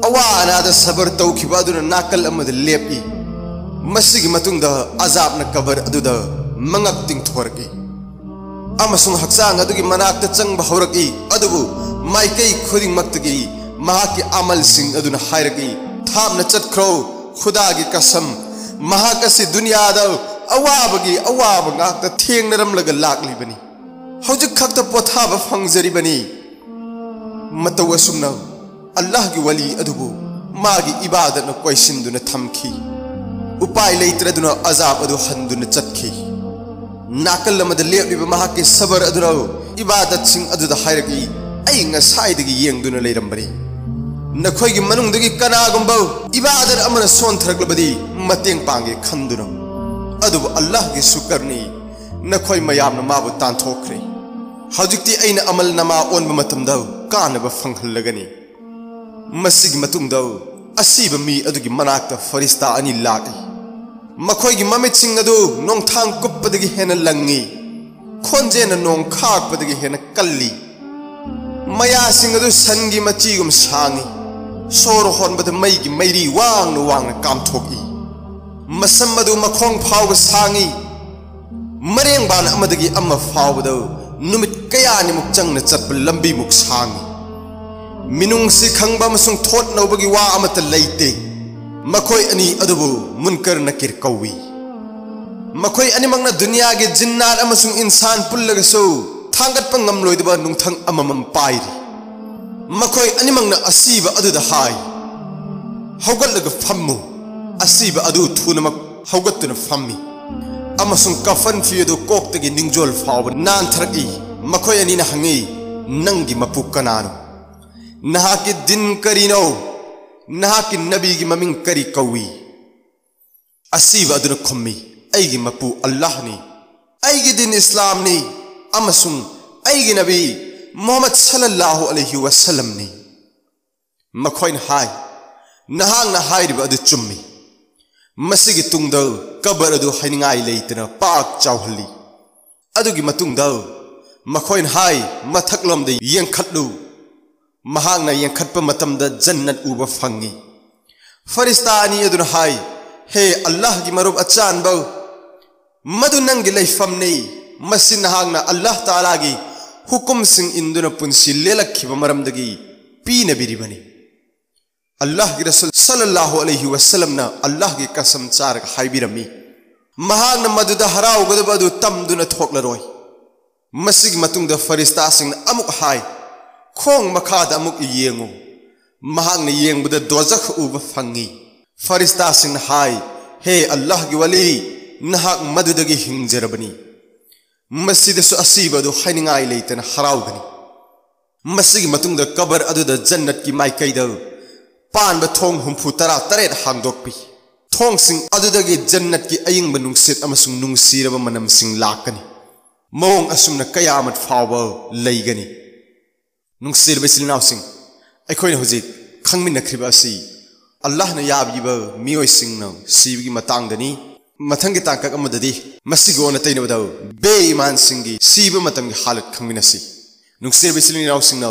ꯑꯋꯥ ꯑꯅꯥꯗ ꯁꯕꯔ ꯇꯧꯈꯤꯕ ꯑꯗꯨꯅ ꯅꯥꯀꯜ ꯑꯃꯗ ꯂꯦꯞꯏ꯫ ꯃꯁꯤꯒꯤ ꯃꯇꯨꯡꯗ ꯑꯖꯥꯕꯅ ꯀꯕꯔ ꯑꯗꯨꯗ ꯃꯉꯛ ꯇꯤꯡꯊꯣꯔꯛꯏ ꯑꯃꯁꯨꯡ ꯍꯛꯆꯥꯡ ꯑꯗꯨꯒꯤ ꯃꯅꯥꯛꯇ ꯆꯪꯕ ꯍꯧꯔꯛꯏ꯫ ꯑꯗꯨꯕꯨ ꯃꯥꯏꯀꯩ ꯈꯨꯗꯤꯡꯃꯛꯇꯒꯤ ꯃꯍꯥꯛꯀꯤ ꯑꯃꯜꯁꯤꯡ ꯑꯗꯨꯅ ꯍꯥꯏꯔꯛꯏ, "ꯊꯥꯞꯅ ꯆꯠꯈ꯭ꯔꯣ, ꯈꯨꯗꯥꯒꯤ ꯀꯁꯝ, ꯃꯍꯥꯛ ꯑꯁꯤ ꯗꯨꯅꯤꯌꯥꯗ ꯑꯋꯥꯕꯒꯤ ꯑꯋꯥꯕ ꯉꯥꯛꯇ ꯊꯦꯡꯅꯔꯝꯂꯒ ꯂꯥꯛꯂꯤꯕꯅꯤ꯫ ꯍꯧꯖꯤꯛ ꯈꯛꯇ ꯄꯣꯊꯥꯕ ꯐꯪꯖꯔꯤꯕꯅꯤ"꯫ ꯃꯇꯧ ꯑꯁꯨꯝꯅ ꯑꯜꯂꯥꯍꯒꯤ ꯋꯥꯂꯤ ꯑꯗꯨꯕꯨ ꯃꯥꯒꯤ ꯏꯕꯥꯗꯠꯅ ꯀꯣꯏꯁꯤꯟꯗꯨꯅ ꯊꯝꯈꯤ꯫ ꯎꯄꯥꯏ ꯂꯩꯇ꯭ꯔꯗꯨꯅ ꯑꯖꯥꯕ ꯑꯗꯨ ꯍꯟꯗꯨꯅ ꯆꯠꯈꯤ꯫ ꯅꯥꯀꯜ ꯑꯃꯗ ꯂꯦꯞꯂꯤꯕ ꯃꯍꯥꯛꯀꯤ ꯁꯕꯔ ꯑꯗꯨꯅ ꯏꯕꯥꯗꯠꯁꯤꯡ ꯑꯗꯨꯗ ꯍꯥꯏꯔꯛꯏ, "ꯑꯩ ꯉꯁꯥꯏꯗꯒꯤ ꯌꯦꯡꯗꯨꯅ ꯂꯩꯔꯝꯕꯅꯤ꯫ ꯅꯈꯣꯏꯒꯤ ꯃꯅꯨꯡꯗꯒꯤ ꯀꯅꯥꯒꯨꯝꯕ ꯏꯕꯥꯗꯠ ꯑꯃꯅ ꯁꯣꯟꯊꯔꯛꯂꯕꯗꯤ ꯃꯇꯦꯡ ꯄꯥꯡꯒꯦ ꯈꯟꯗꯨꯅ꯫ ꯑꯗꯨꯕꯨ ꯑꯜꯂꯥꯍꯒꯤ ꯁꯨꯀꯔꯅꯤ, ꯅꯈꯣꯏ ꯃꯌꯥꯝꯅ ꯃꯥꯕꯨ ꯇꯥꯟꯊꯣꯛꯈ꯭ꯔꯦ꯫ ꯍꯧꯖꯤꯛꯇꯤ ꯑꯩꯅ ꯑꯃꯜ ꯅꯃꯥ ꯑꯣꯟꯕ ꯃꯇꯝꯗ ꯀꯥꯟꯅꯕ ꯐꯪꯍꯜꯂꯒꯅꯤ"꯫ ꯃꯁꯤꯒꯤ ꯃꯇꯨꯡꯗ ꯑꯁꯤꯕ ꯃꯤ ꯑꯗꯨꯒꯤ ꯃꯅꯥꯛꯇ ꯐꯔꯤꯁꯇꯥ ꯑꯅꯤ ꯂꯥꯛꯏ꯫ ꯃꯈꯣꯏꯒꯤ ꯃꯃꯤꯠꯁꯤꯡ ꯑꯗꯨ ꯅꯣꯡꯊꯥꯡ ꯀꯨꯞꯄꯗꯒꯤ ꯍꯦꯟꯅ ꯂꯪꯉꯤ꯫ ꯈꯣꯟꯖꯦꯜꯅ ꯅꯣꯡ ꯈꯥꯛꯄꯗꯒꯤ ꯍꯦꯟꯅ ꯀꯜꯂꯤ꯫ ꯃꯌꯥꯁꯤꯡ ꯑꯗꯨ ꯁꯟꯒꯤ ꯃꯆꯤꯒꯨꯝ ꯁꯥꯡꯉꯤ꯫ ꯁꯣꯔ ꯍꯣꯟꯕꯗ ꯃꯩꯒꯤ ꯃꯩꯔꯤ ꯋꯥꯡꯅ ꯋꯥꯡꯅ ꯀꯥꯝꯊꯣꯛꯏ꯫ ꯃꯁꯝ ꯑꯗꯨ ꯃꯈꯣꯡ ꯐꯥꯎꯕ ꯁꯥꯡꯉꯤ꯫ ꯃꯔꯦꯡꯕꯥꯟ ꯑꯃꯗꯒꯤ ꯑꯃ ꯐꯥꯎꯕꯗ ꯅꯨꯃꯤꯠ ꯀꯌꯥꯅꯤꯃꯨꯛ ꯆꯪꯅ ꯆꯠꯄ ꯂꯝꯕꯤꯃꯨꯛ ꯁꯥꯡꯉꯤ꯫ ꯃꯤꯅꯨꯡꯁꯤ ꯈꯪꯕ ꯑꯃꯁꯨꯡ ꯊꯣꯠ ꯅꯧꯕꯒꯤ ꯋꯥ ꯑꯃꯠꯇ ꯂꯩꯇꯦ꯫ ꯃꯈꯣꯏ ꯑꯅꯤ ꯑꯗꯨꯕꯨ ꯃꯨꯟꯀꯔ ꯅꯀꯤꯔ ꯀꯧꯏ꯫ ꯃꯈꯣꯏ ꯑꯅꯤꯃꯛꯅ ꯗꯨꯅꯤꯌꯥꯒꯤ ꯖꯤꯟꯅꯥꯠ ꯑꯃꯁꯨꯡ ꯏꯟꯁꯥꯟ ꯄꯨꯜꯂꯒꯁꯨ ꯊꯥꯡꯒꯠꯄ ꯉꯝꯂꯣꯏꯗꯕ ꯅꯨꯡꯊꯪ ꯑꯃꯃꯝ ꯄꯥꯏꯔꯤ꯫ ꯃꯈꯣꯏ ꯑꯅꯤꯃꯛꯅ ꯑꯁꯤꯕ ꯑꯗꯨꯗ ꯍꯥꯏ, "ꯍꯧꯒꯠꯂꯒ ꯐꯝꯃꯨ"꯫ ꯑꯁꯤꯕ ꯑꯗꯨ ꯊꯨꯅꯃꯛ ꯍꯧꯒꯠꯇꯨꯅ ꯐꯝꯃꯤ ꯑꯃꯁꯨꯡ ꯀꯐꯟ ꯐꯤ ꯑꯗꯨ ꯀꯣꯛꯇꯒꯤ ꯅꯤꯡꯖꯣꯜ ꯐꯥꯎꯕ ꯅꯥꯟꯊꯔꯛꯏ꯫ ꯃꯈꯣꯏ ꯑꯅꯤꯅ ꯍꯪꯉꯤ, "ꯅꯪꯒꯤ ꯃꯄꯨ ꯀꯅꯥꯅꯣ? ꯅꯍꯥꯛꯀꯤ ꯗꯤꯟ ꯀꯔꯤꯅꯣ? ꯅꯍꯥꯛꯀꯤ ꯅꯕꯤꯒꯤ ꯃꯃꯤꯡ ꯀꯔꯤ ꯀꯧꯏ?" ꯑꯁꯤꯕ ꯑꯗꯨꯅ ꯈꯨꯝꯃꯤ, "ꯑꯩꯒꯤ ꯃꯄꯨ ꯑꯜꯂꯥꯍꯅꯤ, ꯑꯩꯒꯤ ꯗꯤꯟ ꯏꯁꯂꯥꯝꯅꯤ, ꯑꯃꯁꯨꯡ ꯑꯩꯒꯤ ꯅꯕꯤ ꯃꯨꯍꯝꯃꯗ ꯁꯜꯂꯜꯂꯥꯍꯨ ꯑꯂꯩꯍꯤ ꯋꯁꯜꯂꯝꯅꯤ"꯫ ꯃꯈꯣꯏꯅ ꯍꯥꯏ, "ꯅꯍꯥꯛꯅ ꯍꯥꯏꯔꯤꯕ ꯑꯗꯨ ꯆꯨꯝꯃꯤ"꯫ ꯃꯁꯤꯒꯤ ꯇꯨꯡꯗ ꯀꯕꯔ ꯑꯗꯨ ꯍꯥꯏꯅꯤꯡꯉꯥꯏ ꯂꯩꯇꯅ ꯄꯥꯛ ꯆꯥꯎꯍꯜꯂꯤ꯫ ꯑꯗꯨꯒꯤ ꯃꯇꯨꯡꯗ ꯃꯈꯣꯏꯅ ꯍꯥꯏ, "ꯃꯊꯛꯂꯣꯝꯗ ꯌꯦꯡꯈꯠꯂꯨ"꯫ ꯃꯍꯥꯛꯅ ꯌꯦꯡꯈꯠꯄ ꯃꯇꯝꯗ ꯖꯟꯅꯠ ꯎꯕ ꯐꯪꯉꯤ꯫ ꯐꯔꯤꯁꯇꯥ ꯑꯅꯤ ꯑꯗꯨꯅ ꯍꯥꯏ, "ꯍꯦ ꯑꯜꯂꯥꯍꯒꯤ ꯃꯔꯨꯞ ꯑꯆꯥꯟꯕ, ꯃꯗꯨ ꯅꯪꯒꯤ ꯂꯩꯐꯝꯅꯤ꯫ ꯃꯁꯤ ꯅꯍꯥꯛꯅ ꯑꯜꯂꯥꯍ ꯇꯥꯂꯥꯒꯤ ꯍꯨꯀꯨꯝꯁꯤꯡ ꯏꯟꯗꯨꯅ ꯄꯨꯟꯁꯤ ꯂꯦꯜꯂꯛꯈꯤꯕ ꯃꯔꯝꯗꯒꯤ ꯄꯤꯅꯕꯤꯔꯤꯕꯅꯤ"꯫ ꯑꯜꯂꯥꯍꯒꯤ ꯔꯁꯨꯜ ꯁꯜꯂꯜꯂꯥꯍꯨ ꯑꯂꯩꯍꯤ ꯋꯁꯜꯂꯝꯅ ꯑꯜꯂꯥꯍꯒꯤ ꯀꯁꯝ ꯆꯥꯔꯒ ꯍꯥꯏꯕꯤꯔꯝꯃꯤ, "ꯃꯍꯥꯛꯅ ꯃꯗꯨꯗ ꯍꯔꯥꯎꯒꯗꯕ ꯑꯗꯨ ꯇꯝꯗꯨꯅ ꯊꯣꯛꯂꯔꯣꯏ"꯫ ꯃꯁꯤꯒꯤ ꯃꯇꯨꯡꯗ ꯐꯔꯤꯁꯇꯥꯁꯤꯡꯅ ꯑꯃꯨꯛ ꯍꯥꯏ, "ꯈꯣꯡ ꯃꯈꯥꯗ ꯑꯃꯨꯛ ꯌꯦꯡꯉꯨ"꯫ ꯃꯍꯥꯛꯅ ꯌꯦꯡꯕꯗ ꯗꯣꯖꯈ ꯎꯕ ꯐꯪꯉꯤ꯫ ꯐꯔꯤꯁꯇꯥꯁꯤꯡꯅ ꯍꯥꯏ, "ꯍꯦ ꯑꯜꯂꯥꯍꯒꯤ ꯋꯥꯂꯤ, ꯅꯍꯥꯛ ꯃꯗꯨꯗꯒꯤ ꯍꯤꯡꯖꯔꯕꯅꯤ"꯫ ꯃꯁꯤꯗꯁꯨ ꯑꯁꯤꯕ ꯑꯗꯨ ꯍꯥꯏꯅꯤꯡꯉꯥꯏ ꯂꯩꯇꯅ ꯍꯔꯥꯎꯒꯅꯤ꯫ ꯃꯁꯤꯒꯤ ꯃꯇꯨꯡꯗ ꯀꯕꯔ ꯑꯗꯨꯗ ꯖꯟꯅꯠꯀꯤ ꯃꯥꯏꯀꯩꯗ ꯄꯥꯟꯕ ꯊꯣꯡ ꯍꯨꯝꯐꯨ ꯇꯔꯥ ꯇꯔꯦꯠ ꯍꯥꯡꯗꯣꯛꯄꯤ꯫ ꯊꯣꯡꯁꯤꯡ ꯑꯗꯨꯗꯒꯤ ꯖꯟꯅꯠꯀꯤ ꯑꯏꯪꯕ ꯅꯨꯡꯁꯤꯠ ꯑꯃꯁꯨꯡ ꯅꯨꯡꯁꯤꯔꯕ ꯃꯅꯝꯁꯤꯡ ꯂꯥꯛꯀꯅꯤ꯫ ꯃꯑꯣꯡ ꯑꯁꯨꯝꯅ ꯀꯌꯥꯃꯠ ꯐꯥꯎꯕ ꯂꯩꯒꯅꯤ꯫ ꯅꯨꯡꯁꯤꯔꯕ ꯏꯆꯤꯜ ꯏꯅꯥꯎꯁꯤꯡ, ꯑꯩꯈꯣꯏꯅ ꯍꯧꯖꯤꯛ ꯈꯪꯃꯤꯟꯅꯈ꯭ꯔꯤꯕ ꯑꯁꯤ ꯑꯜꯂꯥꯍꯅ ꯌꯥꯕꯤꯕ ꯃꯤꯑꯣꯏꯁꯤꯡꯅ ꯁꯤꯕꯒꯤ ꯃꯇꯥꯡꯗꯅꯤ꯫ ꯃꯊꯪꯒꯤ ꯇꯥꯡꯀꯛ ꯑꯃꯗꯗꯤ ꯃꯁꯤꯒꯤ ꯑꯣꯟꯅ ꯇꯩꯅꯕꯗ ꯕꯦ ꯏꯃꯥꯟꯁꯤꯡꯒꯤ ꯁꯤꯕ ꯃꯇꯝꯒꯤ ꯍꯥꯂꯠ ꯈꯪꯃꯤꯟꯅꯁꯤ꯫ ꯅꯨꯡꯁꯤꯔꯕ ꯏꯆꯤꯜ ꯏꯅꯥꯎꯁꯤꯡꯅ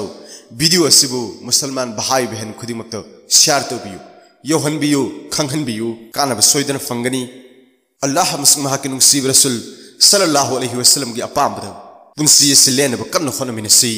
video ꯑꯁꯤꯕꯨ ꯃꯨꯁꯜꯃꯥꯟ ꯚꯥꯏ ꯕꯍꯟ ꯈꯨꯗꯤꯡꯃꯛꯇ share ꯇꯧꯕꯤꯌꯨ, ꯌꯧꯍꯟꯕꯤꯌꯨ, ꯈꯪꯍꯟꯕꯤꯌꯨ, ꯀꯥꯟꯅꯕ ꯁꯣꯏꯗꯅ ꯐꯪꯒꯅꯤ꯫ ꯑꯜꯂꯥꯍ ꯑꯃꯁꯨꯡ ꯃꯍꯥꯛꯀꯤ ꯅꯨꯡꯁꯤꯕ ꯔꯁꯨꯜ ꯁꯜꯂꯜꯂꯥꯍꯨ ꯑꯂꯩꯍꯤ ꯋꯁꯜꯂꯝꯒꯤ ꯑꯄꯥꯝꯕꯗ ꯄꯨꯟꯁꯤ ꯑꯁꯤ ꯂꯦꯟꯅꯕ ꯀꯟꯅ ꯍꯣꯠꯅꯃꯤꯟꯅꯁꯤ꯫